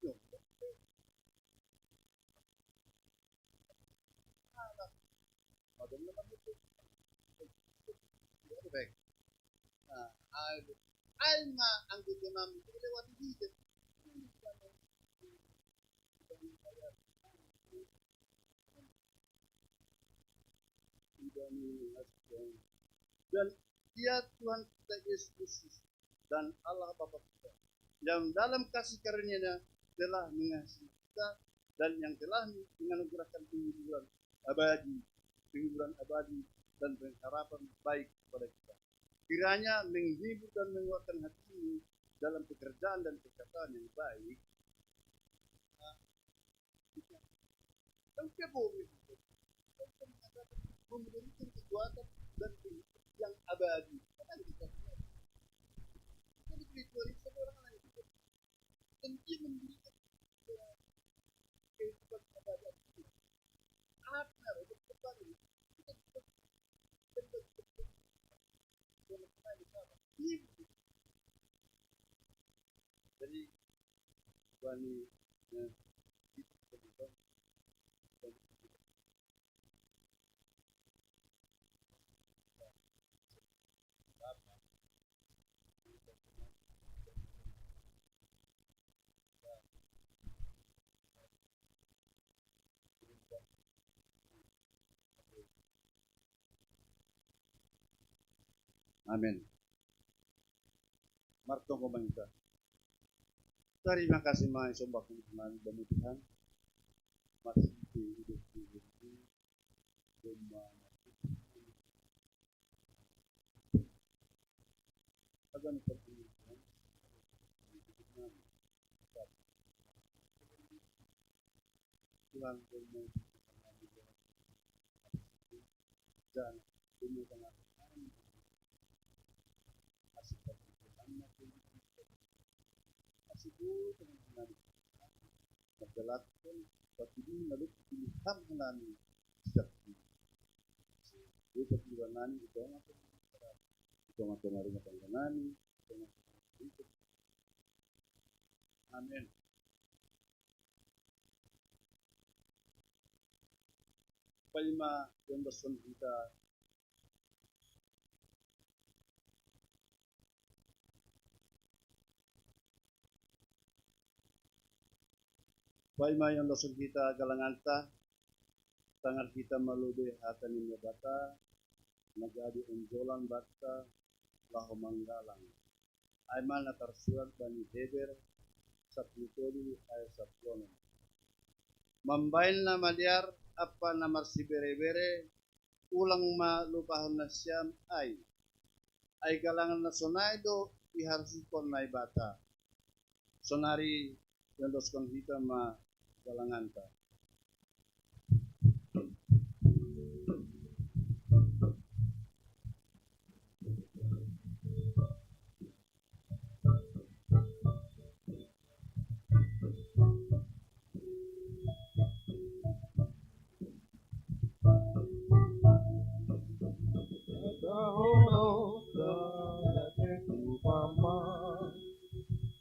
Yo, kalah. Madam naman ito. Ano ba? Ah, ay, ay, ma, ang gusto namin, ito lewat dito. Dan Dia Tuhan kita Yesus Kristus dan Allah Bapa kita, yang dalam kasih karunia-Nya telah mengasihi kita dan yang telah menganugerahkan penghiburan abadi, penghiburan abadi dan pengharapan baik kepada kita. Kiranya menghibur dan menguatkan hatimu dalam pekerjaan dan perkataan yang baik. Kan dia bohong itu. Kan dia mengatakan memberikan kekuatan dan kehidupan yang abadi. Apa yang kita lihat? Kita diberi Tuhan itu sama orang lain juga. Dan dia memberikan, eh, kehidupan abadi. Apa yang kita lihat? Kita bisa, kita bisa, kita bisa. Jadi, wani, eh, Amin. Martong ko mangita. Tarima kasih, mai sombah ko nami bani Tuhan. Masih di hidup di hidup. Agama pertama. Tuhan, dan Asik, teman-teman. Magdalatan, pati di naluk, ilham ngalani, siap di. Di pagdiwanan, ito nga, ito nga, ito nga, ito nga, ito nga, ito nga, ito nga, Amen. Paima yang baston kita. Paima yang baston kita galanganta. Tangar kita malube hata ni Naibata, na jadi onjolan banta laho manggalang. Ai ma na tarsurat bani Heber sapuluh tolu ayat sapuluh onom. Mambaen na maliar ampa na marsibere-bere, ulang ma lupahon nasiam ai. Ai galangan na sonai do iharsuhon Naibata. Sonari iondoskon hita ma galanganta.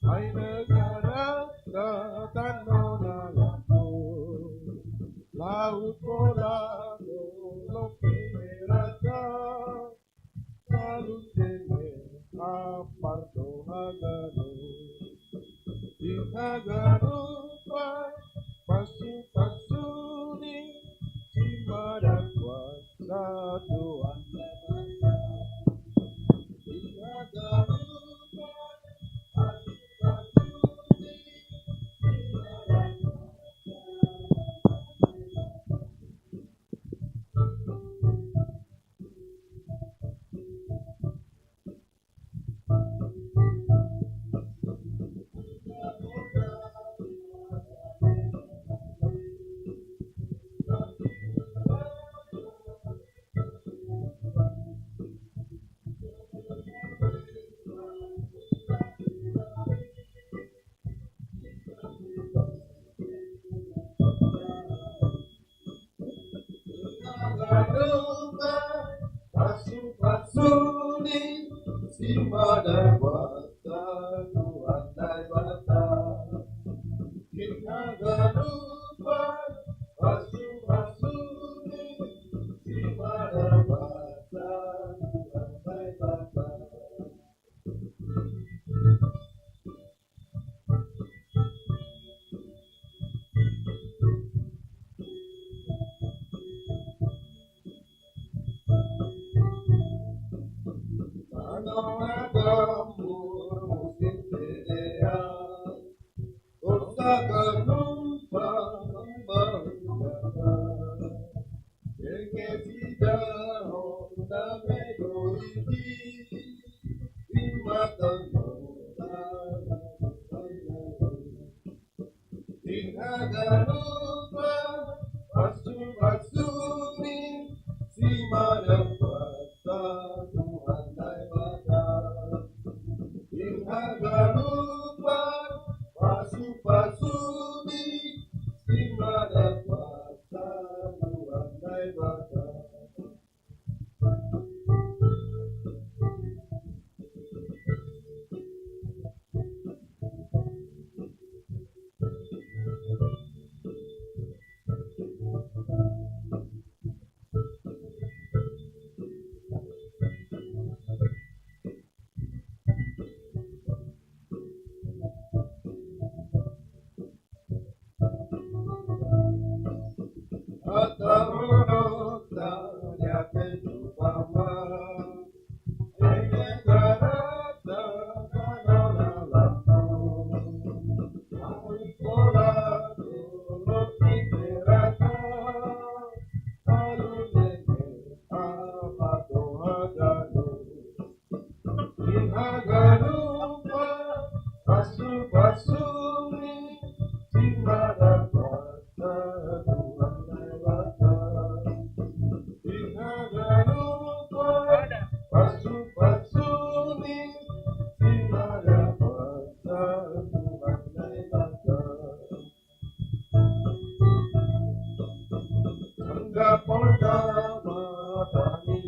Hai negara, tano na lampu, laut bola, lopi merata, lalu tene, apar do hagalu, di hagalu pa, pasu-pasuni, si madakwa, satuan. Pasu-pasuni, si madakwa, satuan Naibata. Di hagalu pa, pasu-pasuni, si madakwa, satuan Naibata. Di hagalu pa, pasu-pasuni, si madakwa, satuan Naibata. Di hagalu pa, pasu-pasuni, si madakwa, satuan Naibata. Di hagalu pa, pasu-pasuni, si madakwa, satuan Naibata. Di hagalu pa, pasu-pasuni, si madakwa, satuan Naibata. Angga Polda Mataniari.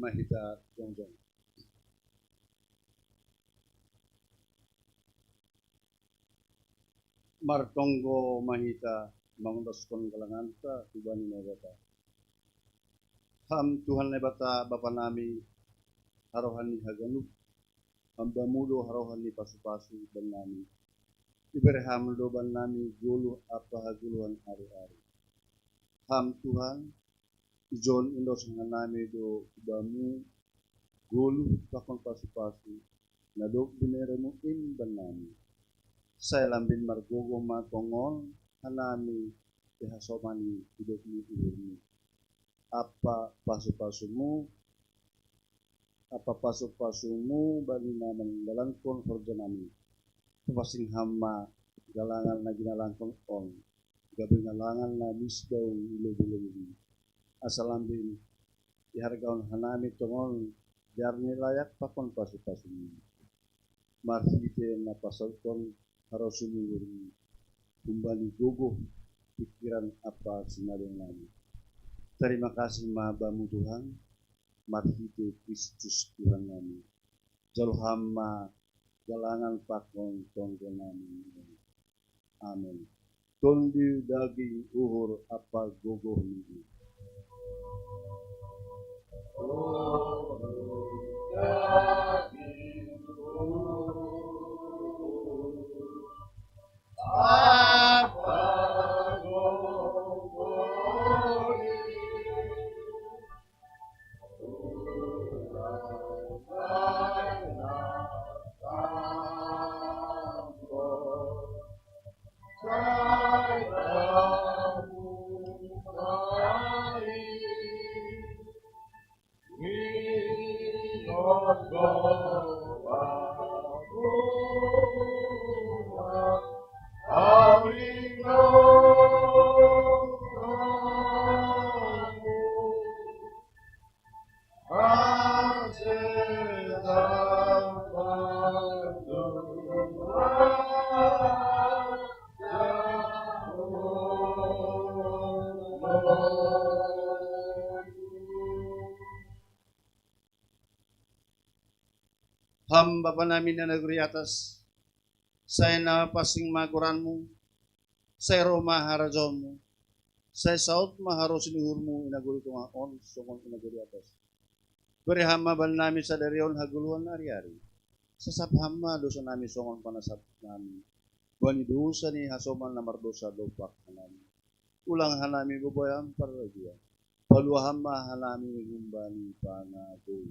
Ma hita jongjong. Martonggo ma hita mangondoskon galanganta tu Bani Naibata. Ham Tuhan Naibata Bapa nami, harohan ni haganup, Ham Bamu do harohan ni pasupasu bannami. Ibere Ham do bannami goluh ampa hagoluhan ari-ari. Ham Tuhan, ijon indos hanami do Bamu goluh pakon pasupasu na dob binereMu in bannami. Sai lambin margogoh ma tongon hanami ihasomani idop ni uhurMu. Ampa pasupasu-Mu, ampa pasupasu-Mu bani na manjalankon horjanami. Papansing Ham ma galangan na ginalangkon on, gabe galangan na misbau i lobei-lobei. Asa lambin ihargahon hanami tongon dear ni layak pakon pasupasu-Mu. Marhite na pasauthon harosuh ni uhurMu, humbani gogoh, pikiran ampa sinadongnami. Tarima kasih ma Bamu Tuhan, marhite Kristus Tuhan nami. Jalo Ham ma galangan pakon tonggo nami. Amen. Tonduy daging uhur ampa gogoh ni uhur. Ham Bapa nami na nagori atas, sai na pansing ma goranMu, sai ro ma harajaonMu, sai saut ma harosuh ni uhurMu i na gori tongah on songon i na gori atas. Bere Ham ma bannami sadari on hagoluhan ari-ari. Sasap Ham ma dosanami songon panasapnami bani dosa ni hasoman na mardosa dompak hanami. Ulang hanami boboan parragian. Palua Ham ma hanami humbani panagou.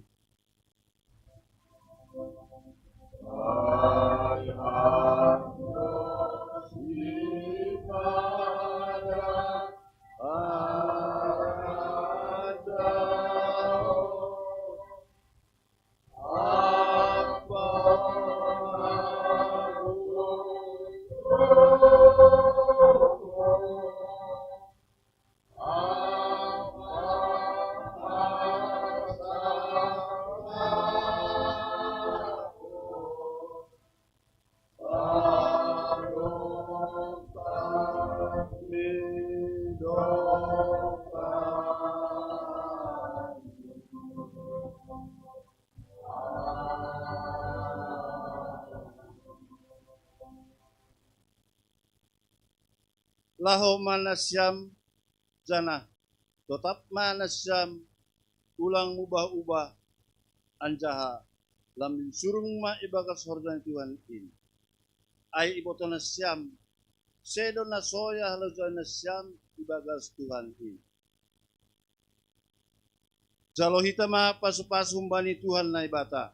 Laho ma nasiam, janah totap ma nasiam, ulang mubah-ubah, anjaha lambin surung ma ibagas horja ni Tuhan in. Ai ibotoh nasiam, sedo na soya halojaon nasiam ibagas Tuhan in. Jalo hita ma pasu-pasu humbani Tuhan Naibata.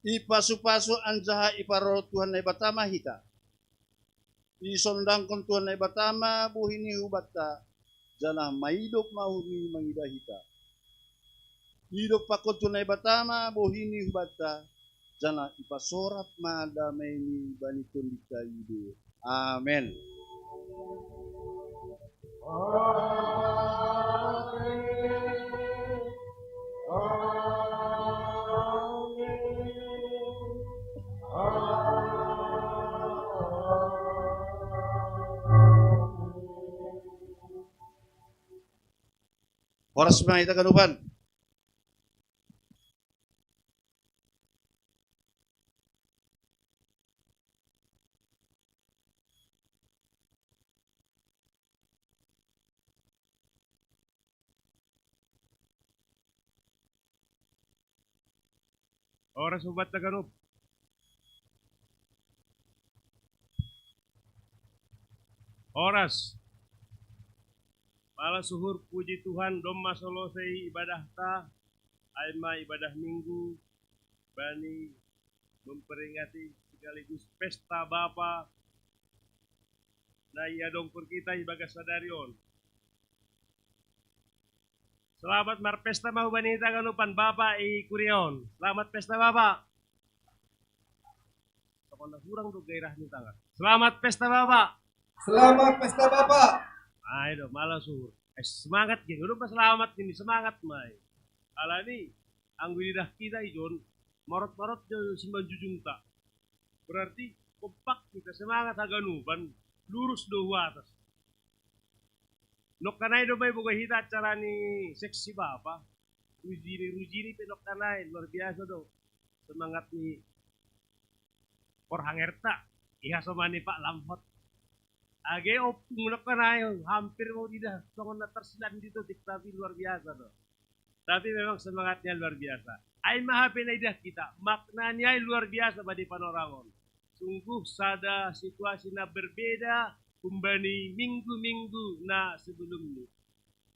Ipasu-pasu anjaha iparorot Tuhan Naibata ma hita. Isondangkon Tuhan Naibata ma bohi ni hubanta, janah maidop ma uhurni mangidah hita. Idompakkon Tuhan Naibata ma bohi ni hubanta, janah ipasorap ma damei ni bani tondinta i be. Amen. Horas ma hita ganupan. Horas ubat taganup. Horas. Malah suhur, puji Tuhan, domma selesai ibadah ta, aima ibadah minggu, bani memperingati sekaligus pesta Bapa na ia dongkur kita ibagas sadari on. Selamat marpesta mau bani taganupan Bapa i kurion. Selamat pesta Bapa. Tokona hurang do gairah ni tangan. Selamat pesta Bapa. Selamat pesta Bapa. Ayo do, malah suhur. Eh, semangat gini, udah selamat gini, semangat mai. Alani, anggo idah kita ijon, marot-marot jo simanjujung ta. Berarti kompak kita, semangat haganupan, lurus do hu atas. Nokkanai do mai boga hita acara ni seksi Bapa. Rujini, rujini pe nokkanai, luar biasa do. Semangat ni porhangerta, iha somani Pak Lamhot. Age opung nokkanai, hampir mau tidak, songon na tersilan di totik, tapi luar biasa do. Tapi memang semangatnya luar biasa. Ai maha pe na idah kita, maknanya ai luar biasa bani panorangon. Sungguh sada situasi na berbeda kumbani minggu-minggu na sebelumnya.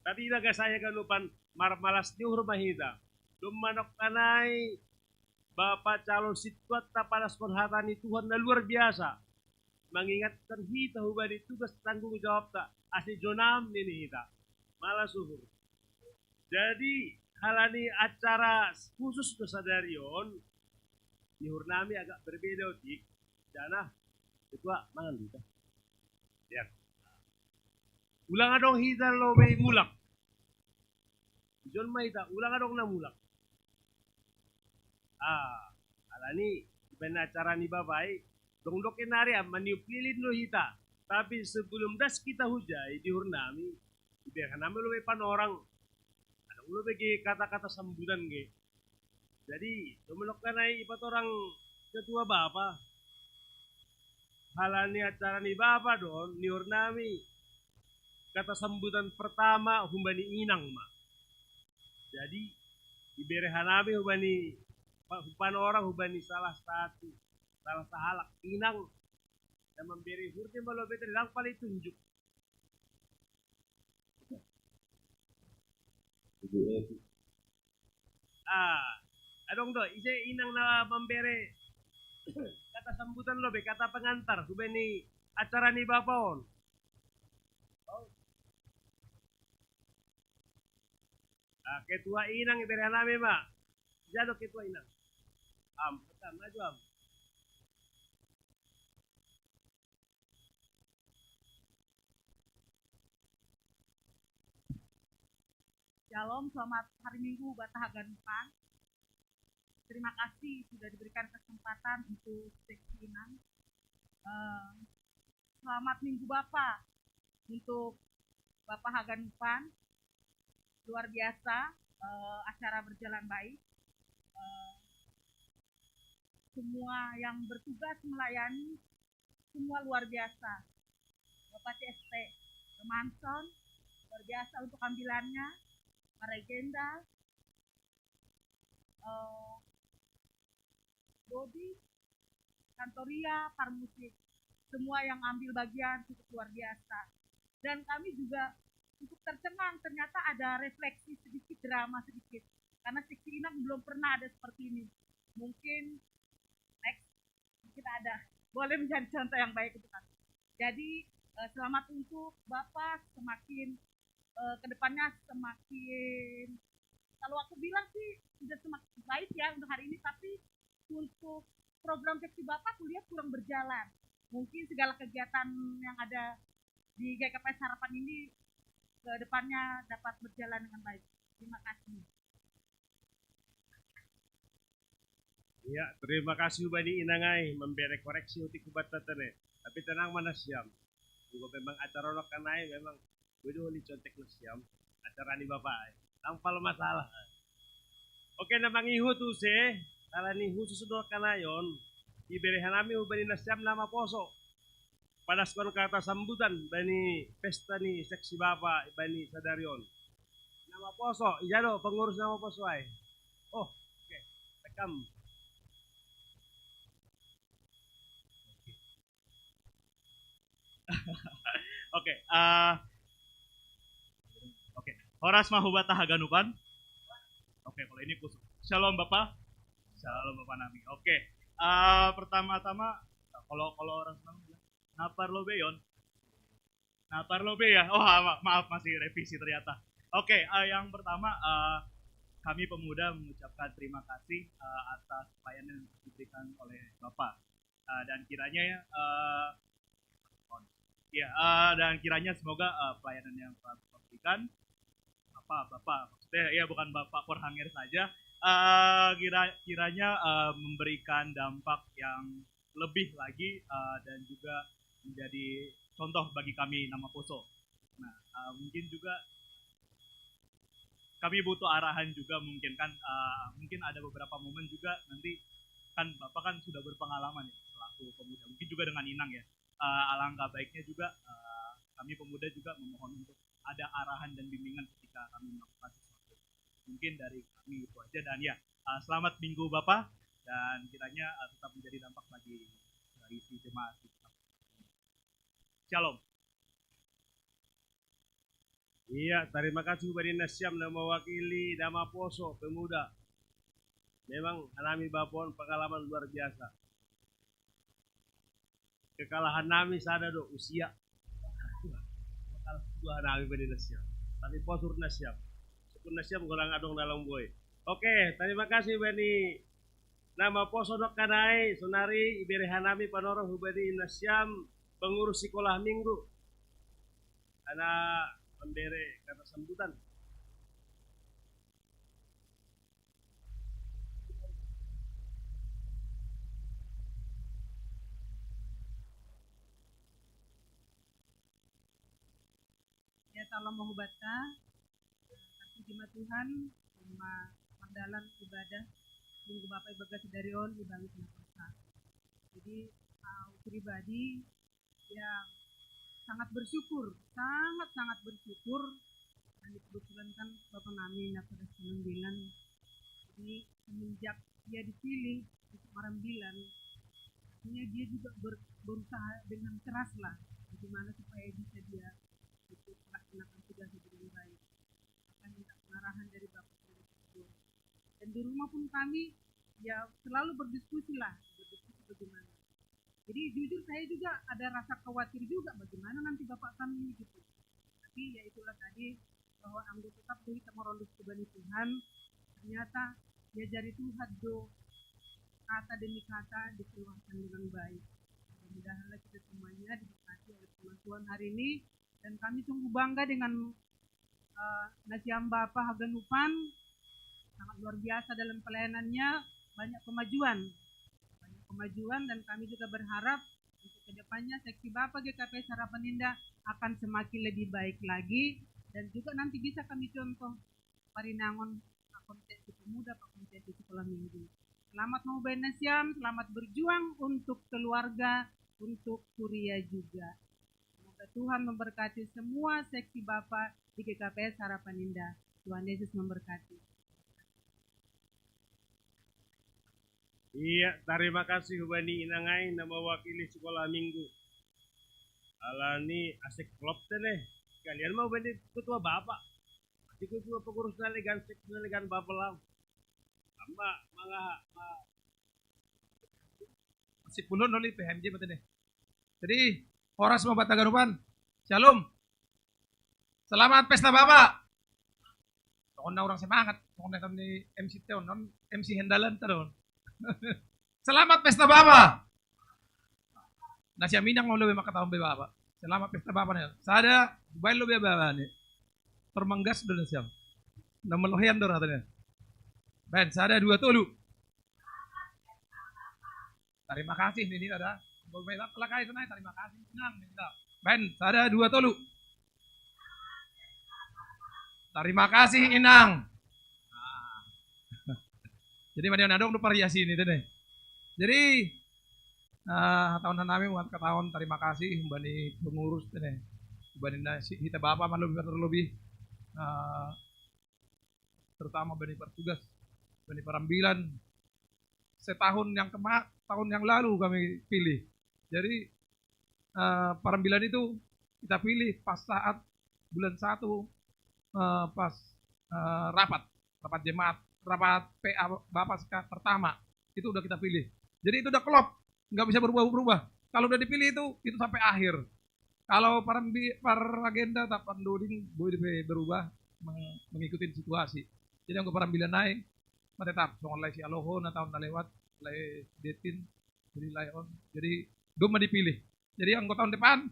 Tapi ibagas saya ganupan marmalas ni uhur ma hita. Domma nokkanai Bapa calon sintua ta padaskon hata ni Tuhan na luar biasa. Mengingatkan hita hubani tugas tanggung jawab ta. Ase jonam nini hita. Malah suhur. Jadi, halani acara khusus do sadari on, ni uhur nami agak berbeda otik. Jana, ketua, mangan kita. Ya. Ulang adong hita lobe mulak. Ijon ma hita, ulang adong na mulak. Ah, alani, ibaen acara ni Bapa i, dong doke nari am maniup lilin do hita. Tapi sebelum das kita hujai, di uhur nami, ibaen hanami lobe panorang. Adong lobe ge kata-kata sambutan ge. Jadi, domma nokkanai ipatorang ketua Bapa. Halani acara ni Bapa do on, ni uhur nami. Kata sambutan pertama, humbani inang ma. Jadi, ibere hanami hubani pa-, panorang hubani salah satu, salah sahalak inang na mambere uhurna ma lobe tadi lang pala itunjuk. Ah, adong do, ise inang na mambere kata sambutan lobe, kata pengantar, hubani acara ni Bapa on. Oh. Ah, ketua inang ibere hanami ma. Jalo ketua inang. Am, pesan maju am. Shalom, selamat hari Minggu, Bapa Haganupan. Terima kasih sudah diberikan kesempatan untuk seksi inang. Eh, selamat Minggu Bapa untuk Bapa Haganupan. Luar biasa, eh, acara berjalan baik. Eh, semua yang bertugas melayani, semua luar biasa. Bapak C S T Manson, luar biasa untuk ambilannya, Pak Regenda, eh, Dodi, Kantoria, Parmusik, semua yang ambil bagian cukup luar biasa. Dan kami juga cukup tercengang, ternyata ada refleksi sedikit, drama sedikit. Karena seksi inang belum pernah ada seperti ini. Mungkin next kita ada. Boleh menjadi contoh yang baik untuk kami. Jadi, eh, selamat untuk Bapak, semakin, eh, kedepannya semakin, kalau aku bilang sih sudah semakin baik ya untuk hari ini, tapi untuk program seksi Bapak kuliah kurang berjalan. Mungkin segala kegiatan yang ada di G K P S Harapan ini ke depannya dapat berjalan dengan baik. Terima kasih. Ya, terima kasih bani inang ai, mambere koreksi otik hubanta tene. Tapi tenang ma nasiam. Juga memang acara nokkanai memang boi do holi contek nasiam. Acara ni Bapa ai. Tampal masalah. Oke, na mangihut use, halani khusus do nokkanai on, ibere hanami hubani nasiam na maposo. Padaskon kata sambutan bani pesta ni seksi Bapa bani sadari on. Na maposo, ija do pengurus na maposo ai. Oh, oke. Rekam. Oke, eh, oke. Horas mahubata haganupan. Oke, kalau ini kusuk. Shalom Bapak. Shalom Bapak nami. Oke, eh, pertama-tama kalau kalau orang Sunda bilang, "Napar lo beyon." Napar lo be ya. Oh, ma- maaf, masih revisi ternyata. Oke, eh, yang pertama, eh, kami pemuda mengucapkan terima kasih eh, atas pelayanan yang diberikan oleh Bapak. Eh, dan kiranya ya, eh, ya, eh, dan kiranya semoga eh, pelayanan yang telah Bapak berikan, apa Bapak, maksudnya ya bukan Bapak Korhanger saja, eh, kira kiranya eh, memberikan dampak yang lebih lagi eh, dan juga menjadi contoh bagi kami Nama Poso. Nah, eh, mungkin juga kami butuh arahan juga, mungkin kan eh, mungkin ada beberapa momen juga nanti, kan Bapak kan sudah berpengalaman ya selaku pemuda, mungkin juga dengan Inang ya. Eh, alangkah baiknya juga eh, kami pemuda juga memohon untuk ada arahan dan bimbingan ketika kami melakukan sesuatu. Mungkin dari kami itu aja, dan ya, eh, selamat minggu Bapak, dan kiranya eh, tetap menjadi dampak bagi tradisi jemaat. Shalom. Iya, terima kasih hubani na siam na mewakili Nama Poso pemuda. Memang hanami bapa on pengalaman luar biasa. Kekalahan nami sada do usia. Kalah dua hanami hubani na siam. Tapi posur na siam. Sukun na siam golang adong dalam boy. Oke, terima kasih hubani Nama Poso dok kanai, sonari ibere hanami panorong hubani na siam pengurus sekolah minggu. Ana memberi kata sambutan. Ya, salam mahubata. Terpuji ma Tuhan, ma mardalan ibadah minggu bapa ibagas dari on ibagas na pasa. Jadi, uh, pribadi yang sangat bersyukur, sangat-sangat bersyukur. Dan kebetulan kan Bapak nami na pada sembilan. Jadi semenjak dia dipilih untuk marambilan, artinya dia juga ber, berusaha dengan keras lah, bagaimana supaya bisa dia itu melaksanakan tugasnya dengan baik. Akan minta pengarahan dari Bapak. Dan di rumah pun kami ya selalu berdiskusi lah, berdiskusi bagaimana. Jadi jujur saya juga ada rasa khawatir juga bagaimana nanti bapak kami gitu. Tapi ya itulah tadi, bahwa anggo tetap kita merondus kepada Tuhan, ternyata diajari Tuhan do kata demi kata dikeluarkan dengan baik. Mudah-mudahanlah kita semuanya diberkati oleh Tuhan hari ini, dan kami sungguh bangga dengan uh, na siam bapa haganupan, sangat luar biasa dalam pelayanannya, banyak kemajuan, banyak kemajuan, dan kami juga berharap untuk kedepannya seksi bapa G K P S Harapan Indah akan semakin lebih baik lagi, dan juga nanti bisa kami contoh parinangon akon seksi pemuda, akon seksi sekolah minggu. Selamat mau na siam, selamat berjuang untuk keluarga, untuk kuria juga. Semoga Tuhan memberkati semua seksi bapa di G K P S Harapan Indah. Tuhan Yesus memberkati. Iya, terima kasih hubani inangai na mewakili sekolah minggu. Alani asik klub tene. Kalian mau bani ketua bapak. Asik ketua pengurus nalegan sek nalegan bapak lam. Tambah mangga ma- Masih pulon doli P H M J mata deh. Jadi, horas ma bata garupan. Shalom. Selamat pesta Bapak. Tokon na orang semangat. Tokon na kami M C Teon, non M C Hendalan terus. Selamat pesta Bapak. Na siam inang mau lebih makataon be Bapak. Selamat pesta Bapak nih. Sada, bail lo be Bapak nih. Termanggas do na siam. Na melohean do rasanya. Ben, sada dua tolu. Terima kasih, Nini, ada. Kalau main apa lagi itu naik, terima kasih. Senang, Nini, dah. Ben, sada dua tolu. Terima kasih, Inang. Nah. Jadi, mana adong do variasi ini, tene. Jadi, uh, tahun nami buat ke tahun terima kasih, hubani pengurus, tene. Hubani na si, hita bapa, malu, terlebih. Uh, terutama bani pertugas, bani perambilan. Setahun yang kema tahun yang lalu kami pilih. Jadi, uh, perambilan itu kita pilih pas saat bulan satu, eh, pas eh, rapat, rapat jemaat, rapat P A Bapak seka- pertama, itu udah kita pilih. Jadi itu udah klop, nggak bisa berubah-berubah. Kalau udah dipilih itu, itu sampai akhir. Kalau parambi, par agenda tak pandoding, boleh dipe- berubah meng- mengikuti situasi. Jadi anggo parambilan nai, ma tetap songon lae si Aloho na taon na lewat, lae Detin, jadi lae on. Jadi doma dipilih. Jadi anggo taon depan,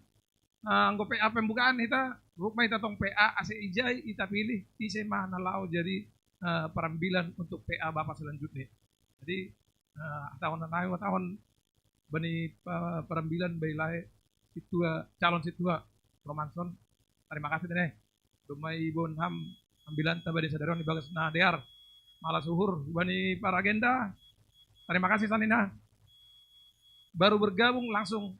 eh, anggo P A pembukaan hita, ruk ma hita tong P A ase ijai hita pilih ise ma na laho jadi eh, parambilan untuk P A Bapak selanjutnya. Jadi eh, taon na nai taon bani eh, parambilan bai lae situa, calon situa Romanson. Terima kasih tene. Domai bon ham ambilan taba desa Daron di bagas na dear. Malas uhur bani paragenda. Terima kasih sanina. Baru bergabung langsung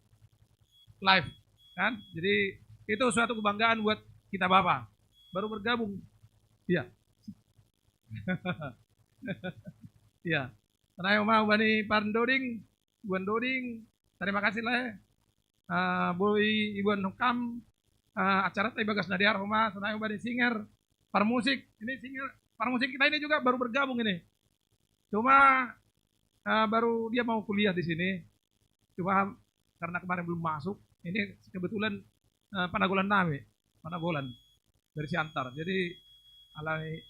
live, kan? Jadi itu suatu kebanggaan buat kita Bapak. Baru bergabung. Iya. Iya. Tenang mau bani Parndoding, Buan Doding. Terima kasih lah ya. Uh, Boy Iwan Hukam, uh, acara tadi bagas nadear Homa, tenang bani singer, parmusik. Ini singer, parmusik kita ini juga baru bergabung ini. Cuma uh, baru dia mau kuliah di sini. Cuma karena kemarin belum masuk, ini kebetulan uh, panagolan nami, panagolan dari Siantar. Jadi alai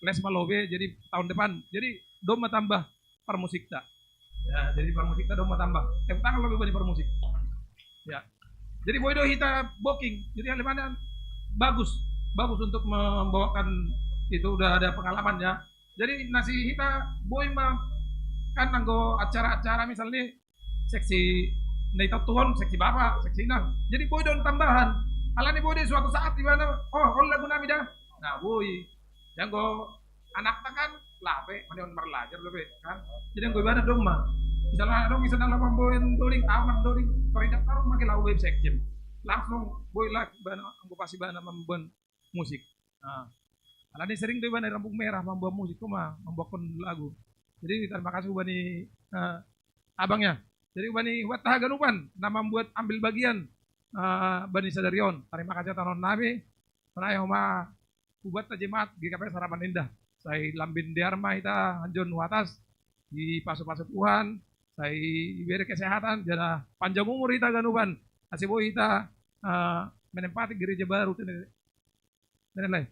les malobe, jadi tahun depan. Jadi doma tambah parmusikta. Ya, jadi parmusikta doma tambah. Tepuk tangan lebih banyak parmusik. Ya. Jadi boy do hita booking. Jadi Kalimantan bagus, bagus untuk membawakan itu udah ada pengalamannya. Jadi nasi hita boy ma kan anggo acara-acara misalnya seksi nai tatuhon, seksi bapak, seksi inang. Jadi boy don tambahan. Alani boy di suatu saat di mana, oh, on lagu nami dah. Nah, boy. Yang go anak kan lape, mana on marlajar lape kan. Jadi yang gue ibadah dong mah. Misalnya dong misalnya lawan boy doring, aman doring, perintah taruh makin lawan boy section. Langsung boy live bana, anggo pasti bana membuat musik. Nah, alani sering tuh bana rambung merah membuat musik tuh mah, membuat lagu. Jadi terima kasih bani uh, abangnya. Jadi bani buat tahaganupan nama membuat ambil bagian uh, bani sadarion. Terima kasih tanon nami. Pernah ya Oma buat jemaat G K P S Harapan Indah. Saya lambin diarma kita hanjon watas di pasu-pasu Tuhan. Saya iberi kesehatan, jana panjang umur kita ganupan. Asih boy kita uh, menempati gereja baru. Nah,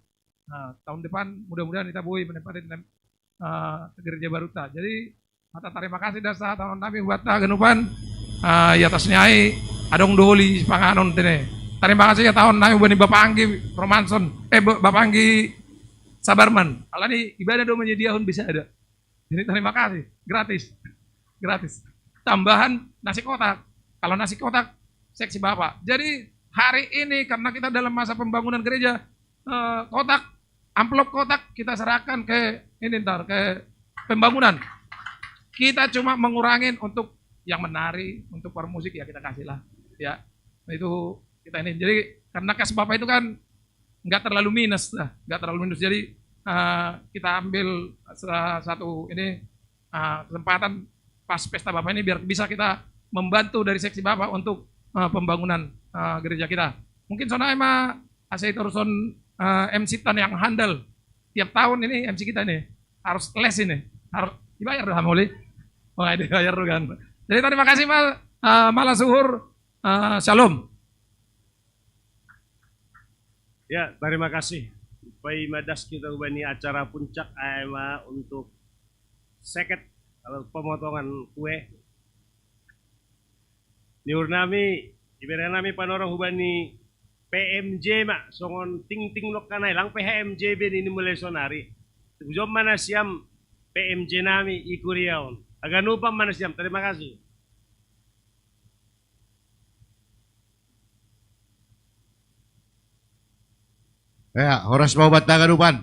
tahun depan mudah-mudahan kita boy menempati uh, gereja baru ta. Jadi mata terima kasih dan saat tahun kami buat ta ganupan uh, ya atasnya ai adong doli panganon tene. Terima kasih ya tahun kami bani Bapak Anggi Romanson, eh Bapak Anggi Sabarman. Alani ibadah do menyediakan bisa ada. Jadi terima kasih, gratis. Gratis. Tambahan nasi kotak. Kalau nasi kotak seksi Bapak. Jadi hari ini karena kita dalam masa pembangunan gereja, eh, kotak, amplop kotak kita serahkan ke ini ntar ke pembangunan. Kita cuma mengurangi untuk yang menari, untuk parmusik ya kita kasih lah. Ya. Nah, itu kita ini. Jadi karena kas Bapak itu kan nggak terlalu minus lah, nggak terlalu minus. Jadi uh, kita ambil satu ini uh, kesempatan pas pesta Bapak ini biar bisa kita membantu dari seksi Bapak untuk uh, pembangunan uh, gereja kita. Mungkin sonai ma asai teruson uh, M C Tan yang handal. Tiap tahun ini M C kita ini harus les ini. Harus dibayar dong Hamoli. Wah, dibayar dong kan. Jadi terima kasih Mal, uh, malah suhur. Uh, shalom. Ya, terima kasih. Pai madas kita ubani acara puncak A M A untuk seket kalau pemotongan kue. Niur nami, ibere nami panorong ubani P M J ma songon ting ting lokkanai lang P H M J ben ini mulai sonari. Jom mana siam P M J nami ikuriaon. Aganupan mana siam. Terima kasih. Ya, horas ma ubat tagadupan.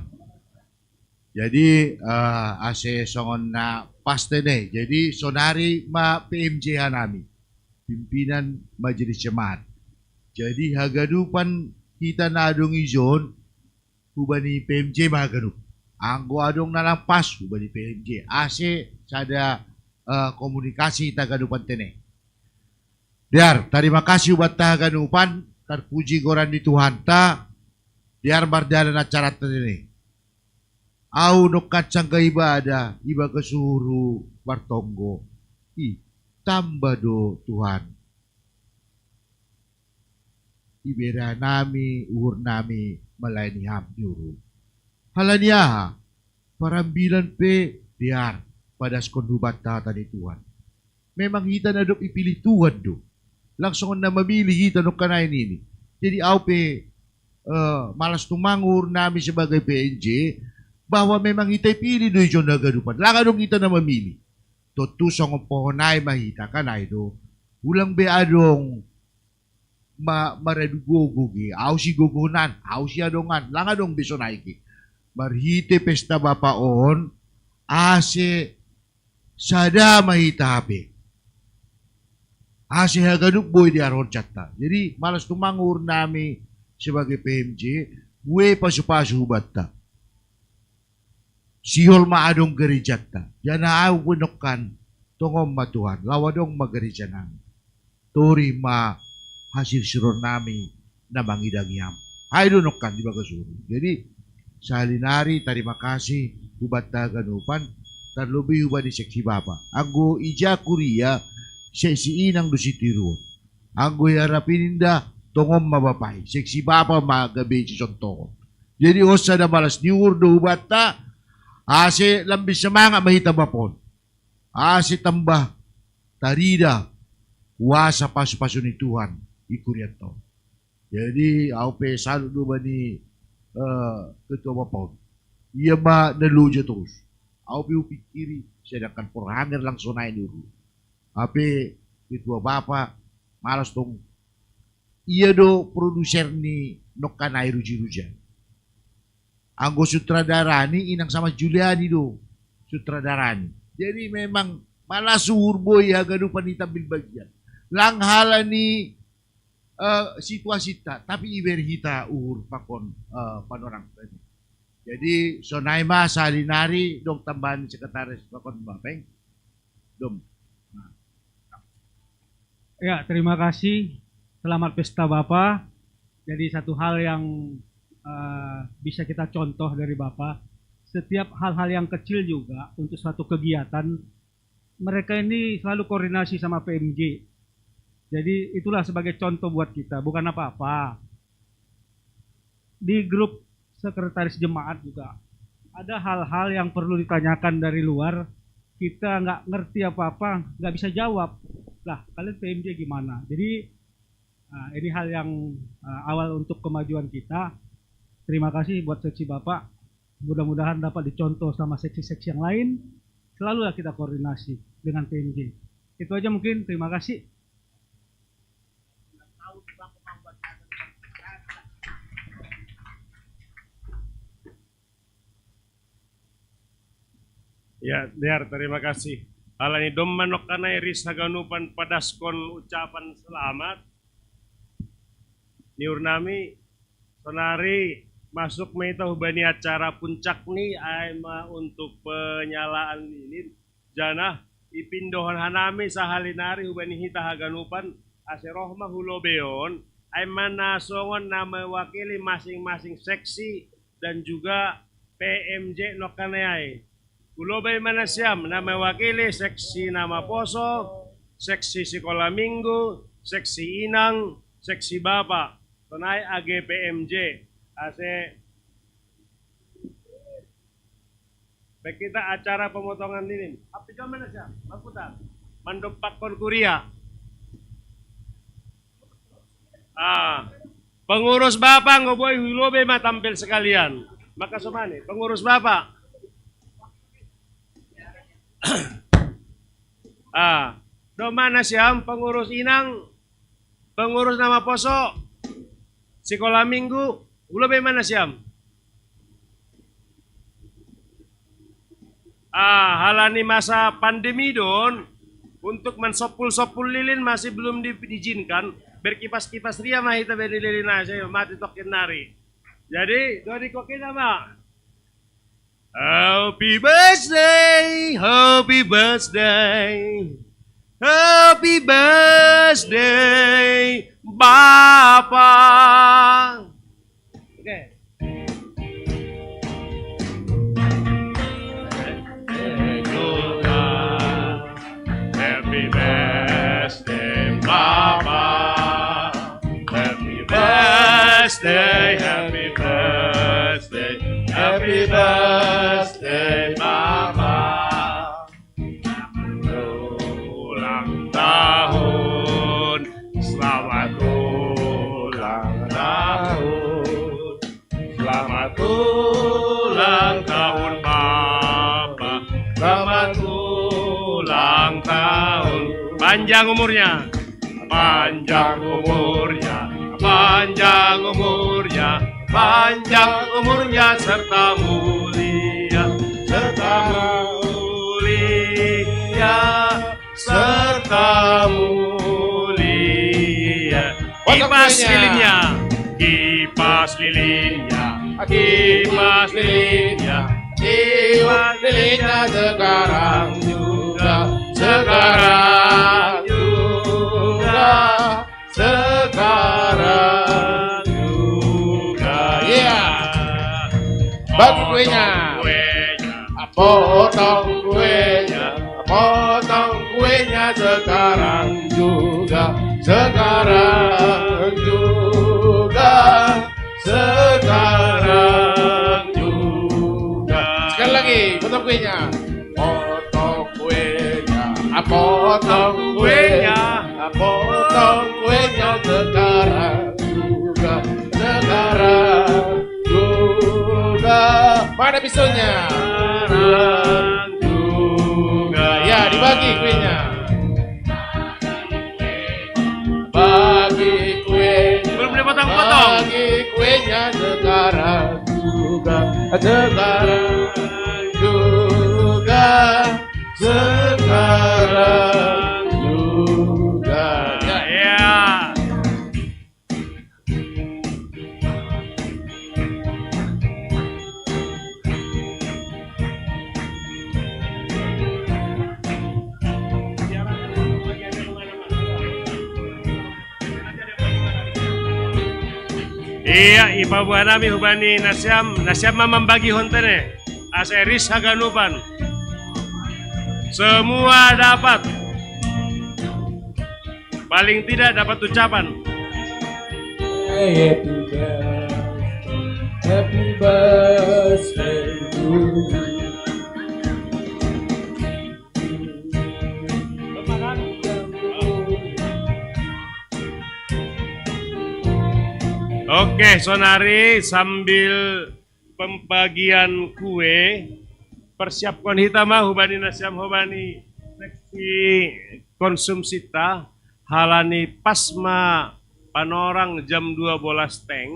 Jadi uh, ase songon na paste ne. Jadi sonari ma P M J hanami. Pimpinan Majelis Jemaat. Jadi hagadupan kita na adong ijon hubani P M J ma hagadup. Anggo adong na nampas hubani P M J. Ase sada uh, komunikasi tagadupan tene. Dear, terima kasih ubat tagadupan. Tarpuji goran ni Tuhanta, biar mardalan acaranta ini. Au nongkan sangga ibada, ibagas uhurhu martonggo. I, tamba do Tuhan. Ibere nami, uhur nami, melayani Ham ni uhur. Halani aha? Parambilan pe biar padaskon hubanta hata ni Tuhan. Memang hita na dob ipilih Tuhan do. Langsung na mamilih hita nongkan ai nini. Jadi au pe, eh, malas tumang uhur nami sebagai P M J, bahwa memang hita ipilih do ijon haganupan. Lang adong hita na mamilih. Tontu songon pohon ai ma hita kan ai do. Ulang be adong ma, maradu gogo ge, au sigogonan, au siadongan, lang adong be sonai ge. Marhite pesta bapa on, ase sada ma hita hape. Ase haganup boi diarhon janta. Jadi malas tumang uhur nami sebagai P M J, bue pasu-pasu hubanta. Sihol ma adong gerejanta. Jana au pe nongkan, tongon ma Tuhan, laho adong ma gereja nami. Torih ma hasirsiron nami na mangidangi Ham. Ai do nongkan di bagas uhur. Jadi, sahali nari tarima kasih hubanta haganupan, tarlobi hubani seksi bapa. Anggo ija kuria, seksi inang do sitiruon. Anggo i arapin inda, tongon ma bapa i, seksi bapa ma gabe sisontohon. Jadi on sada malas ni uhur do hubanta, ase lambin semangat ma hita bapa on. Ase tamba tarida kuasa pasu-pasu ni Tuhan i kurianta on. Jadi au pe salut do bani, eh, ketua bapa on. Ia ma na loja torus. Au pe hupikiri, sedangkan porhanger langsung naik dulu. Hape ketua bapa malas tong. Ia do produser ni nongkan ai ruji-ruja. Anggo sutradara ni inang sama Juliani do sutradara ni. Jadi memang malas uhur boi haganupan hita ambil bagian. Lang halani, eh, situasita, tapi ibere hita uhur pakon, eh, panorang. Jadi sonai ma sahali nari dong tambahan sekretaris pakon bapa i. Dom. Nah. Ya, terima kasih. Selamat pesta Bapa. Jadi satu hal yang, eh, bisa kita contoh dari Bapa, setiap hal-hal yang kecil juga untuk suatu kegiatan, mereka ini selalu koordinasi sama P M J. Jadi itulah sebagai contoh buat kita, bukan apa-apa. Di grup sekretaris jemaat juga ada hal-hal yang perlu ditanyakan dari luar, kita nggak ngerti apa-apa, nggak bisa jawab. Lah, kalian P M J gimana? Jadi, nah, ini hal yang, eh, awal untuk kemajuan kita. Terima kasih buat seksi Bapak. Mudah-mudahan dapat dicontoh sama seksi-seksi yang lain. Selalulah kita koordinasi dengan P M J. Itu aja mungkin. Terima kasih. Ya, Dear, terima kasih. Alani domma nongkanai ris haganupan padaskon ucapan selamat. Niur nami, sonari masuk ma hita hubani acara puncak ni ai ma untuk penyalaan lilin. Janah ipindohon hanami sahali nari hubani hita haganupan ase roh ma hu lobei on, ai ma na songon na mewakili masing-masing seksi dan juga P M J nongkanai. Hu lobei ma nasiam na mewakili seksi na maposo, seksi sikola minggu, seksi inang, seksi bapa, sonai age P M J. Ase Baik, kita acara pemotongan lilin. Apa jam mana sih? Makuta. Mandopakkon kuria. Ah, pengurus Bapak nggak boleh hu lobei ma tampil sekalian. Maka somani, pengurus Bapak. Ah, do mana siam pengurus inang, pengurus na maposo, sikola minggu, hu lobei ma nasiam. Ah, halani masa pandemi do on, untuk mensompul-sompul lilin masih belum di, diizinkan. Berkipas-kipas ria ma hita bani lilin ai, sai mate tokkin nari. Jadi, do dikok hita ma. Happy birthday, happy birthday, happy birthday. Bapa. Oke. Happy birthday, Bapa. Happy birthday, happy birthday, happy birthday, Bapa. Ulang tahun, selamat ulang tahun. Selamat ulang tahun, Papa. Selamat ulang tahun. Panjang umurnya. Panjang umurnya. Panjang umurnya. Panjang umurnya serta mulia. Serta mulia. Serta mulia. Kipas lilinnya, kipas lilinnya, kipas lilinnya, kipas lilinnya sekarang juga, sekarang juga, sekarang juga. Iya. Bagi kuenya. Potong kuenya, potong kuenya sekarang juga, sekarang juga, sekarang juga. Sekali lagi, potong kuenya. Potong kuenya, potong kuenya, potong kuenya sekarang juga, sekarang juga. Mana pisunya? Sekarang juga. Ya, dibagi kuenya. Bagi kue. Belum dipotong-potong. Bagi kuenya sekarang juga, sekarang juga, sekarang juga. Ya, ya. Iya, ipabuanami hubani nasiam, nasiam ma mambagi hontene. Asa eris haganupan. Semua dapat. Paling tidak dapat ucapan. Happy birthday, happy birthday to you. Oke, sonari sambil pembagian kue, persiapkon hita ma hubani nasiam hubani seksi konsumsita, halani pas ma panorang jam dua belas teng,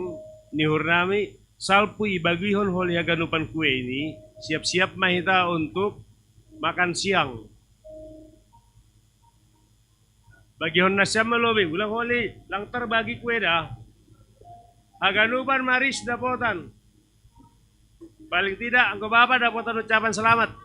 ni uhurnami, salpu ibagihon holi haganupan kue ini, siap-siap ma hita untuk makan siang. Bagihon nasiam ma lobi, ulang holi, lang terbagi kue da. Haganupan ma ris dapotan. Paling tidak, anggo bapa dapotan ucapan selamat.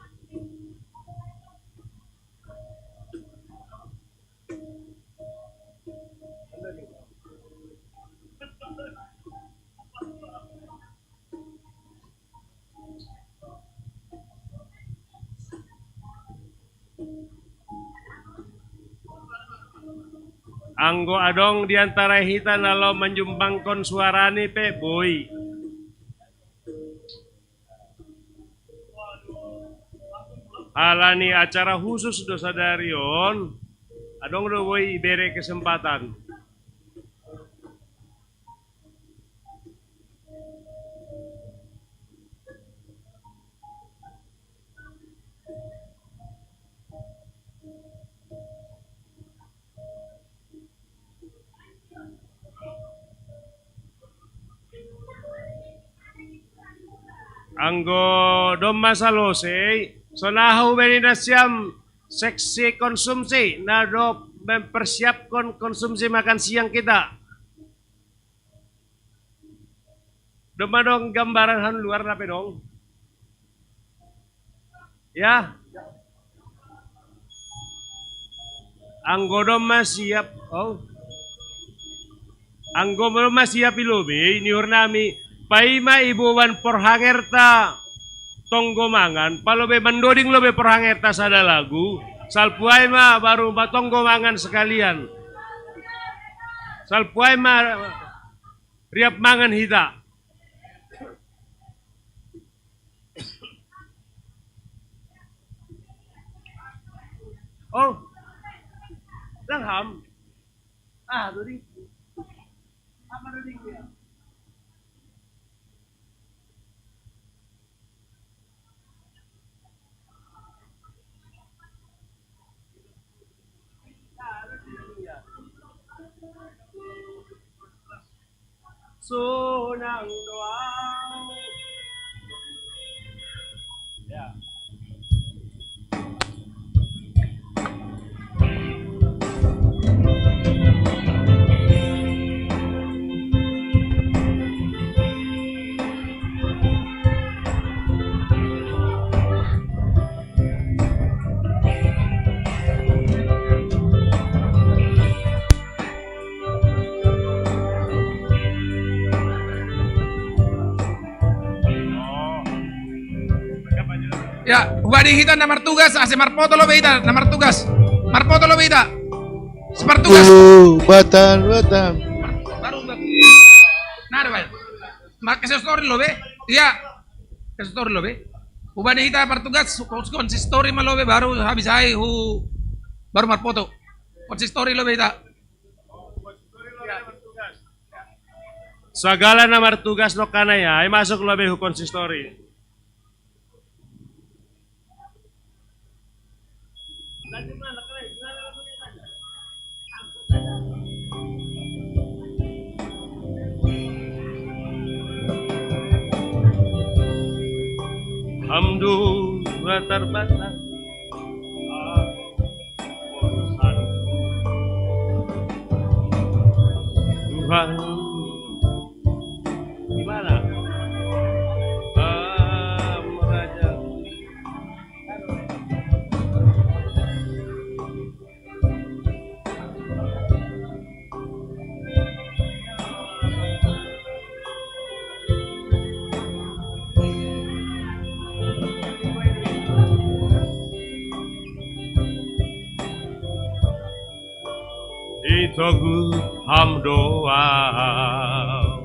Anggo adong di antara hita na laho manjumbangkon suarani pe boi. Halani acara khusus do sadari on, adong do boi ibere kesempatan. Anggo domma salose, songon aha hubani nasiam seksi konsumsi na dob mempersiapkon konsumsi makan siang kita. Domma dong gambaran hamu luar na pe dong. Ya. Anggo domma siap. Oh. Anggo ma siap i lobei, ni uhur nami, paima iboban porhangerta tonggo mangan, palobe mandoding lobei porhangerta sada lagu, salpu ai ma baru matonggo mangan sekalian. Salpu ai ma riap mangan hita. Oh, langham. Ah, doding. Apa doding dia? Sunang doang. Ya. Ya, hubani hita na martugas, ase marpoto lobei hita na martugas. Marpoto lobei hita. Si martugas. Batam, Batam. Baru, baru. Nah, ada baik. Mak kasih story lobei. Iya. Kasih story lobei. Hubani hita martugas, konsistori ma lobei baru habis ai hu baru marpoto. Konsistori lobei hita. Sagala na martugas do kanai ai masuk lobei hu konsistori. Hamdu terbatas. Tuhan. Gimana? Ah, Raja. Itogu ham doa.